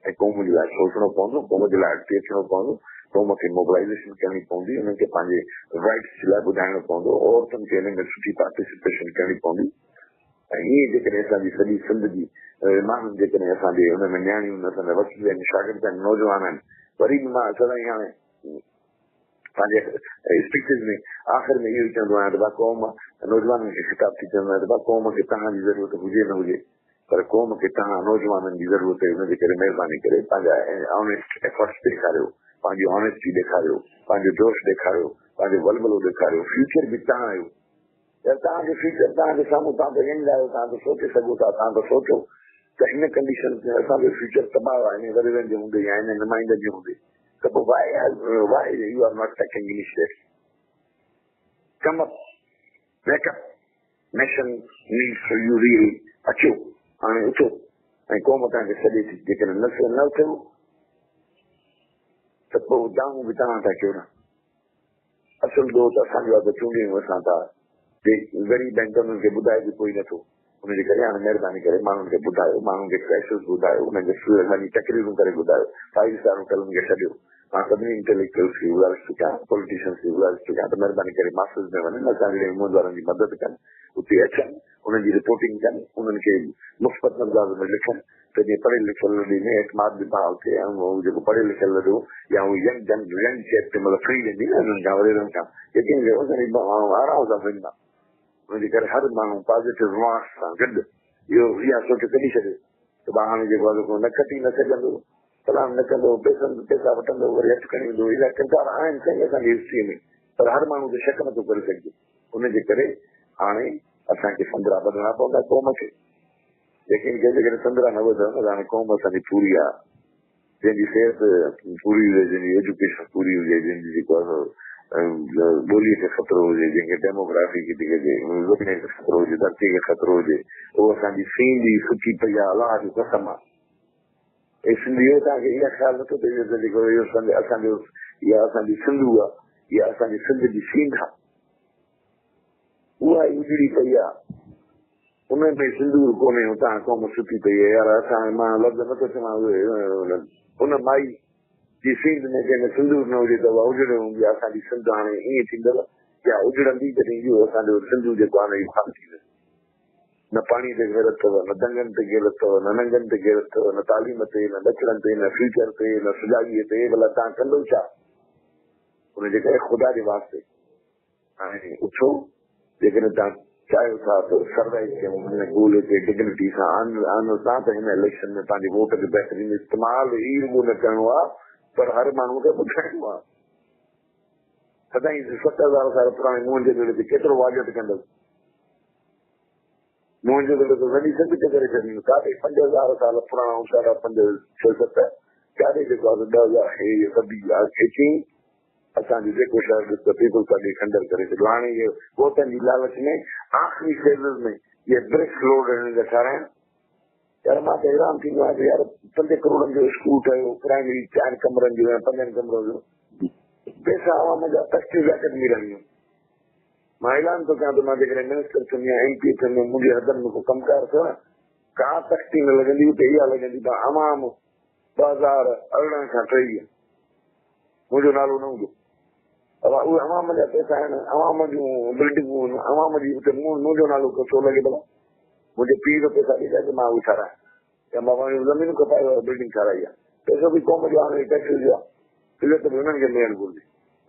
Speaker 3: ۽ قوم جي لاء سوچڻو پوندو، قوم جي لاء اڳتي اچڻو پوندو، قوم کي موبلائيزيشن ڪرڻي پوندي، انهن کي پنهنجي رائٽس جي لاء ٻڌائڻو پوندو، عورتن کي ان ۾ سٺي پارٽيسپيشن ڪرڻي پوندي. ۽ ائين جيڪڏهن اسان جي سڄي سنڌ جي ماڻهن جيڪڏهن اسان جي ان ۾ نياڻيون آهن، اسان جا وڪيل آهن، شاگرد آهن، نوجوان آهن، وري به مان سدائين هاڻي پنهنجي اسپيچز ۾ آخر ۾ اهو ئي چوندو آهيان ته ڀا قوم نوجوانن کي خطاب ٿي چوندو آهيان ته ڀا قوم کي توهان جي ضرورت هجي نه هجي پر قوم کي توهان نوجوانن جي ضرورت آهي ان جي ڪري مهرباني ڪري پنهنجا آنيسٽ ايفرٽس ڏيکاريو، پنهنجي آنيسٽي ڏيکاريو، پنهنجو جوش ڏيکاريو، پنهنجو ولولو ڏيکاريو، فيوچر به توهان آهيو. يار توهان جو فيوچر توهان جي سامهون، توهان ته ينگ آهيو، توهان ته سوچي سگهو ٿا، توهان ته سوچو. त हिन कंडीशन में असांजो फ्यूचर तबाह आहे हिन वॾेरनि जे हूंदे या हिन नुमाइंदनि जे हूंदे, त पोइ why you are not taking initiative? Come up, wake up, nation needs you really. अचो हाणे उथो ऐं क़ौम तव्हांखे सॾे थी। जेकॾहिं न थियो त पोइ दाऊं बि तव्हां था कयो न। असुलु ॾोह त असांजो आहे त चूंडियूं असां था ग़रीब आहिनि त उन्हनि खे ॿुधाए बि कोई नथो। हुनजे करे हाणे महिरबानी करे माण्हुनि खे ॿुधायो, माण्हुनि खे क्राइसिस ॿुधायो, उन्हनि खे वञी तकरीरूं करे ॿुधायो, 5 स्टार होटलनि खे छॾियो। मां सभिनी इंटेलेक्चुअल्स खे गुज़ारिश थो कयां, पॉलिटिशियंस खे गुज़ारिश थो कयां त महिरबानी करे मासिस में वञनि, असांजे उमेदवारनि जी मदद कनि, उते अचनि, उन्हनि जी रिपोर्टिंग कनि, उन्हनि खे मुस्बत अंदाज़ में लिखनि त जीअं पढ़ियल लिखियल लॾे में एतमाद बि बहाल थिए ऐं उहो जेको पढ़ियल लिखियल लॾो या उहो यंग यंग चेप ते मतिलबु फ्री वेंदी न हुननि खां, वॾेरनि खां यकीन आराम सां वेंदा। हुनजे करे हर माण्हू पॉज़िटिव रिमार्क्स सां गॾु इहो इहा सोच कढी छॾियो त भाउ हाणे जेको आहे न कटी न सघंदो, सलाम न कंदो, पैसनि पैसा वठंदो, वरी हथु खणी ईंदो। इहा किरदार आहिनि साईं असांजी हिस्ट्रीअ में, पर हर माण्हू ते शक नथो करे सघिजे। हुनजे करे हाणे असांखे संदरा बदिलणा पवंदा क़ौम खे। यकीन कयो जेकॾहिं संदरा न ॿधंदा त हाणे क़ौम असांजी पूरी आहे, जंहिंजी सिहत पूरी हुजे, जंहिंजी एजुकेशन पूरी हुजे, जंहिंजी जेको आहे ॿोलीअ खे ख़तरो हुजे, जंहिंखे डेमोग्राफी खे ज़मीन खे ख़तरो हुजे, धरतीअ खे ख़तरो हुजे, उहो असांजी सींद ई सुकी पई आहे। अलाह जो कसम आहे, हे सिंधी तव्हांखे इहा ख़्यालु नथो थिए त जेको इहो असांजो इहा असांजी सिंधु आहे, इहा असांजी सिंध जी सींद आहे, उहा ई उजड़ी पई आहे, उन में सिंदूर कोन्हे, हुतां क़ौम सुती पई आहे। यार असां मां लफ़्ज़ नथो चवां, उन माई जी सिंध में जंहिंमें सिंदूर न हुजे त उहा उजड़ियल हूंदी आहे। असांजी सिंध हाणे ईअं थींदव या उजड़ंदी जॾहिं इहो असांजो सिंधू जेको आहे इहो ख़ाली थी वेंदो। न पाणी ते ग़ैरत अथव, न दंगनि ते ग़ैरत अथव, न नंगनि ते ग़ैरत अथव, न तालीम ते, न ॿचड़नि ते, न फ्यूचर ते, न सुजागीअ ते। भला तव्हां कंदव छा? हुनजे करे ख़ुदा जे वास्ते हाणे उथो, जेकॾहिं तव्हां चाहियो था त सर्वाइव कयूं हिन ॻोल्हे ते डिग्निटी सां आन सां, त हिन इलेक्शन में पंहिंजे वोट जो बहितरीन इस्तेमालु ई रुॻो न करिणो आहे, पर हर माण्हू खे ॿुधाइणो आहे। सदाईं 7000 साल पुराणे मोहन जे दड़े ते केतिरो वाजत कंदसि? मोहन जो दड़ो त वॾी सभु करे छॾींदो। काॾे 5000 साल पुराणा, 5.5, 6, 7, काॾे जेको आहे 10000 हे सदी आहे खेची असांजो जेको शहर ॾिस पीपल्स पार्टी खंडर करे छॾियो। हाणे इहे वोटनि जी लालच में आख़िरी फेज़ में इहे ब्रिक्स रोड हिननि जा ठाराइण। यार मां त हैरान थींदो आहियां त यार 5 करोड़नि जो स्कूल ठहियो, प्राइमरी 4 कमरनि जो ऐं 5 कमरनि जो, पैसा अवाम जा तख़्ती जा कॾहिं मिलंदियूं। मां ऐलान थो कयां त मां जेकॾहिं मिनिस्टर थियमि या MP थियमि, मुंहिंजे हदनि में को कमु कार थियो न, का तख़्ती न लॻंदी, उते इहा लॻंदी त अवाम 2018 खां 23 मुंहिंजो नालो न हूंदो। उहे अवाम जा पैसा आहिनि, अवाम जूं बिल्डिंगूं आहिनि, अवाम जी उते मुंहिंजो नालो छो लॻे भला? मुंहिंजे पीउ जो पैसा ॾेई त मां उहे ठारायां, या मां पंहिंजी ज़मीन खपाए बिल्डिंग ठाराई आहे। पैसो बि क़ौम जो आहे, टैक्स जो आहे, इज़त बि हुननि खे मिलणु घुरिजे।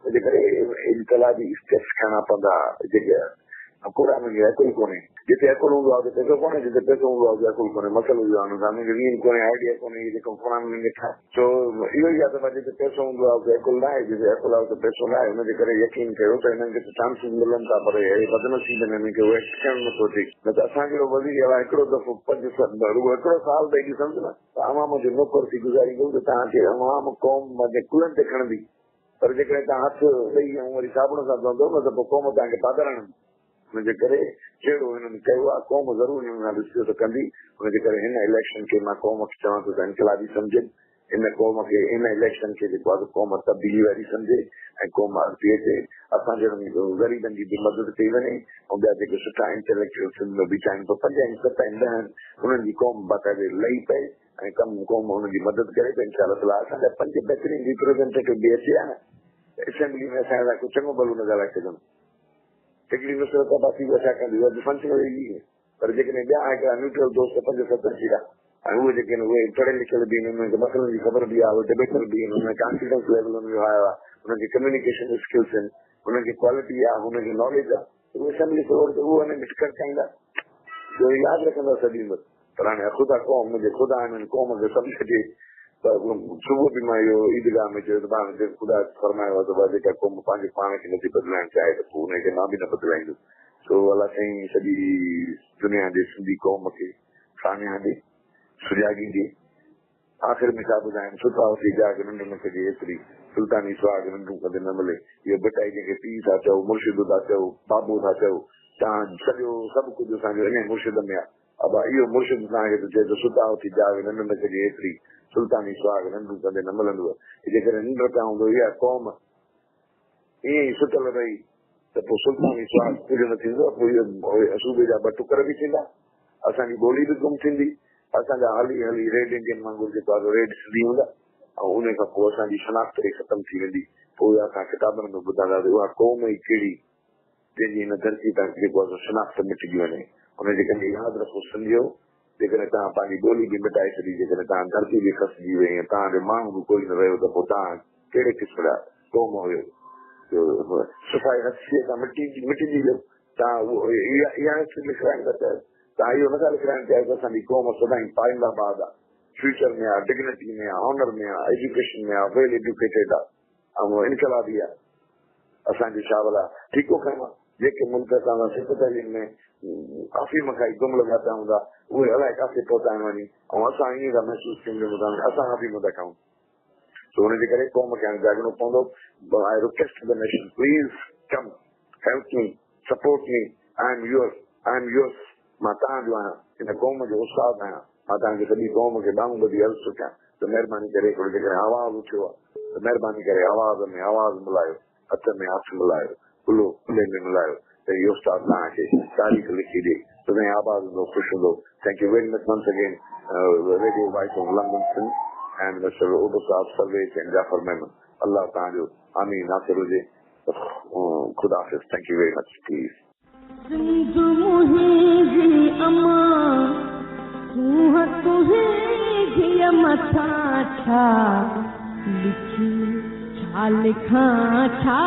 Speaker 3: हुनजे करे इनकलाबी स्टेप्स खणणा पवंदा। जेके अकुल आहे अकुल कोन्हे, जिते अकुल हूंदो आहे उते पैसो कोन्हे, जिते पैसो हूंदो आहे उते अकुल कोन्हे। मसइलो इहो आहे, हुन सां वीन कोन्हे, आइडिया कोन्हे, इहे जेको पुराणे में ठाहे। सो इहो ई आहे त जिते पैसो हूंदो आहे उते अकुल न आहे, जिते अकुल आहे उते पैसो न आहे। हुनजे करे यकीन कयो त हिननि खे त चांसिस मिलनि था, पर अहिड़े बदनसीब आहिनि हिननि खे उहे करणु नथो अचे। न त असां जहिड़ो वज़ीर आला हिकिड़ो दफ़ो 5 रुॻो हिकिड़ो साल त एॾी सम्झ न त अवाम जो नौकर थी गुज़ारींदो त तव्हांखे अवाम क़ौम पंहिंजे कुलनि ते खणंदी, पर जेकॾहिं तव्हां हथु ॾेई ऐं वरी साबुण सां धोईंदव न त पोइ क़ौम तव्हांखे पादर हणंदी। हुनजे करे जहिड़ो हिननि कयो आहे, क़ौम ज़रूरु हिननि सां ॾिसियो त कंदी। हुनजे करे हिन इलेक्शन खे मां क़ौम खे चवां थो त इनकलाबी सम्झनि, हिन क़ौम खे, हिन इलेक्शन खे जेको आहे क़ौम तब्दीली वारी सम्झे ऐं क़ौम अॻिते अचे। असां जहिड़नि ग़रीबनि जी बि मदद कई वञे ऐं ॿिया जेके सुठा इंटेलेक्चुअल सिंध में बीठा आहिनि, पोइ 5 आहिनि, 7 आहिनि, 10 आहिनि, उन्हनि जी क़ौम बाक़ाइदे लही पए ऐं कमु क़ौम हुनजी मदद करे त इंशा अल्लाह ताला असांजा 5 बहितरीन रिप्रेज़ेंटेटिव बि अचे हा न असेंबली में, असां लाइ को चङो भलो न ॻाल्हाए सघंदो। हिकिड़ी नुसरत अब्बासी उहा छा कंदी, उहा फंक्शनल, पर जेकॾहिं ॿिया हिकिड़ा न्यूट्रल दोस्त 5, 7 अची विया ऐं उहे जेके आहिनि उहे पढ़ियल लिखियल बि आहिनि, उन्हनि खे मसइलनि जी ख़बर बि आहे, उहे डिबेटर बि आहिनि, हुननि कॉन्फिडेंस लेवल हुनजो आयो आहे, हुननि खे कम्यूनिकेशन स्किल्स आहिनि, हुननि खे क्वालिटी आहे, हुननि खे नॉलेज आहे, उहे असेंबली फ्लोर ते उहो हुननि खे खड़काईंदा, जो यादि रखंदा सॼी उमिरि। पर हाणे ख़ुदा क़ौम मुंहिंजे ख़ुदा हिननि क़ौम खे सम्झे त सुबुह बि मां इहो ईदगाह में चयो त पाण ख़ुदा फरमायो आहे त जेका क़ौम पंहिंजे पाण खे नथी बदिलाइण चाहे त पोइ हुनखे मां बि न बदिलाईंदुसि। सो अलाह साईं सॼी दुनिया जे सिंधी क़ौम खे सानिया ॾे, سجاڳي ڏي. آخر ۾ ڇا ٻڌايم، ستا اٿي جاڳ ننڊ نه ڪجي ايتري، سلطاني سهاڳ ننڊون ڪندي نه ملي. اهو ڀٽائي جنهن کي پيء ٿا چئو، مرشد ٿا چئو، بابو ٿا چئو، توهان سڄو سڀ ڪجهه اسان جو انهي مرشد ۾ آ. ابا اهو مرشد توهان کي ٿو چئي ته ستا اٿي جاڳ ننڊ نه ڪجي ايتري، سلطاني سهاڳ ننڊون ڪندي نه ملندو. جيڪڏهن ننڊ پيا هوندو اها قوم ائين ئي ستل رهي ته پوء سلطاني سهاڳ ڪجهه نه ٿيندو، پوء اهو صوبي جا ٻه ٽڪر به ٿيندا، اسان جي ٻولي به گم ٿيندي، اسان جا هلي هلي ريڊ انڊين وانگر جيڪو آهي سو ريڊ سنڌي هوندا ۽ ان کان پوء اسان جي شناخت ئي ختم ٿي ويندي. پوء اها اسان ڪتابن ۾ ٻڌنداسين اها قوم ئي ڪهڙي جنهن جي هن ڌرتي تان جيڪو آهي سو شناخت مٽجي وڃي. ان جي ڪري ياد رکو سنڌيو، جيڪڏهن توهان پنهنجي ٻولي به مٽائي ڇڏي، جيڪڏهن توهان ڌرتي به کسجي وئي ۽ توهان جو ماڻهو به ڪوئي نه رهيو ته پوء توهان ڪهڙي قسم جا قوم هيو جو صفائي هستيء تان مٽجي ويو. توهان اها هستي لکرائڻ ٿا چاهيو؟ توهان اهو نٿا لکرائڻ چاهيو ته اسان جي قوم سدائين پائنده آباد آ، فيوچر ۾ آ، ڊگنٽي ۾ آ، آنر ۾ آ، ايجوڪيشن ۾ آ، ويل ايجوڪيٽيڊ آ ۽ انقلابي آ. اسان جو ڇا ڀلا ٺيڪو کنيو آ؟ جيڪي ملڪ اسان سان سڪ تعليم ۾ آفيم کائي گم لڳا پيا هوندا، اهي الائي ڪاٿي پهتا آهن وڃي ۽ اسان ائين ٿا محسوس ڪيون ڄڻ ته اسان آفيم ٿا کائون. سو ان جي ڪري قوم کي هاڻي جاڳڻو پوندو. I request the nation please come help me support me I am yours I am yours مان توهان جو آهيان هن قوم جو استاد آهيان مان توهان کي سڄي قوم کي ٻانهون ٻڌي عرض ٿو ڪيان ته مهرباني ڪري هڪڙو جيڪڏهن آواز اٿيو آهي ته مهرباني ڪري آواز ۾ آواز ملايو هٿ ۾ هٿ ملايو ڪلهو ڪلهي ۾ ملايو ته هي استاد توهان کي تاريخ لکي ڏي سدائين آباد هوندو خوش هوندو thank you very much once again radio voice of London Sindh and mister Odho صاحب سرويچ اينڊ جعفر ميمن الله توهان جو حامي ناصر هجي خدا حافظ thank you very much please.
Speaker 1: Sindh منهنجي اما سونهن تنهنجي مٿان ڇا لکي ڇا لکان ڇا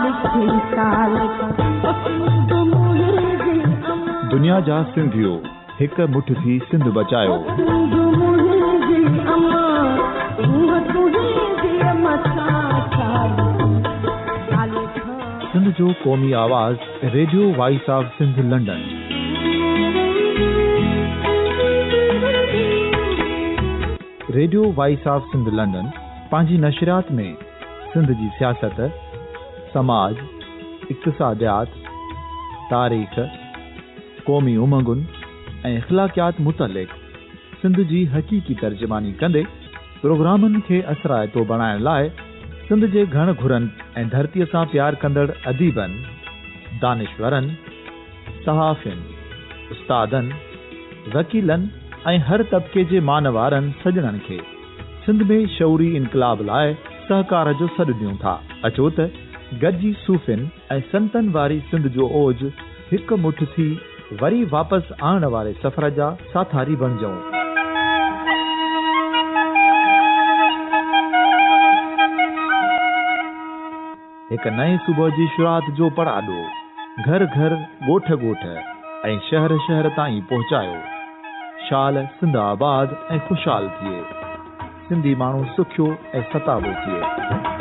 Speaker 1: لکي ڇا لکان سنڌ منهنجي اما.
Speaker 2: دنيا جا سنڌيو هڪ مٺ ٿي سنڌ بچايو.
Speaker 1: سنڌ منهنجي اما سونهن تنهنجي مٿان ڇا لکي ڇا لکان.
Speaker 2: سنڌ جو قومي آواز radio voice of Sindh London. Radio voice of Sindh London پنهنجي نشريات ۾ سنڌ جي سياست، سماج، اقتصاديات، تاريخ، قومي امنگن ۽ اخلاقيات متعلق سنڌ جي حقيقي ترجماني ڪندي پروگرامن کي اثرائتو بڻائڻ لاء سنڌ جي گهڻ گهرن ۽ ڌرتيء سان پيار ڪندڙ اديبن، دانشورن، صحافين، استادن، وڪيلن ۽ هر طبقي جي مان وارن سڄڻن کي سنڌ ۾ شعوري انقلاب لاء سهڪار جو سڏ ڏيون ٿا. اچو ته گڏجي صوفين ۽ سنتن واري سنڌ جو اوج هڪ مٺ ٿي وري واپس آڻڻ واري سفر جا ساٿاري بڻجون. هڪ نئين صبح جي شروعات جو پڙاڏو گهر گهر، ڳوٺ ڳوٺ ۽ شهر شهر تائين پهچايو. شال سنڌ آباد ۽ خوشحال ٿئي. سنڌي ماڻهو سکيو ۽ ستابو ٿئي.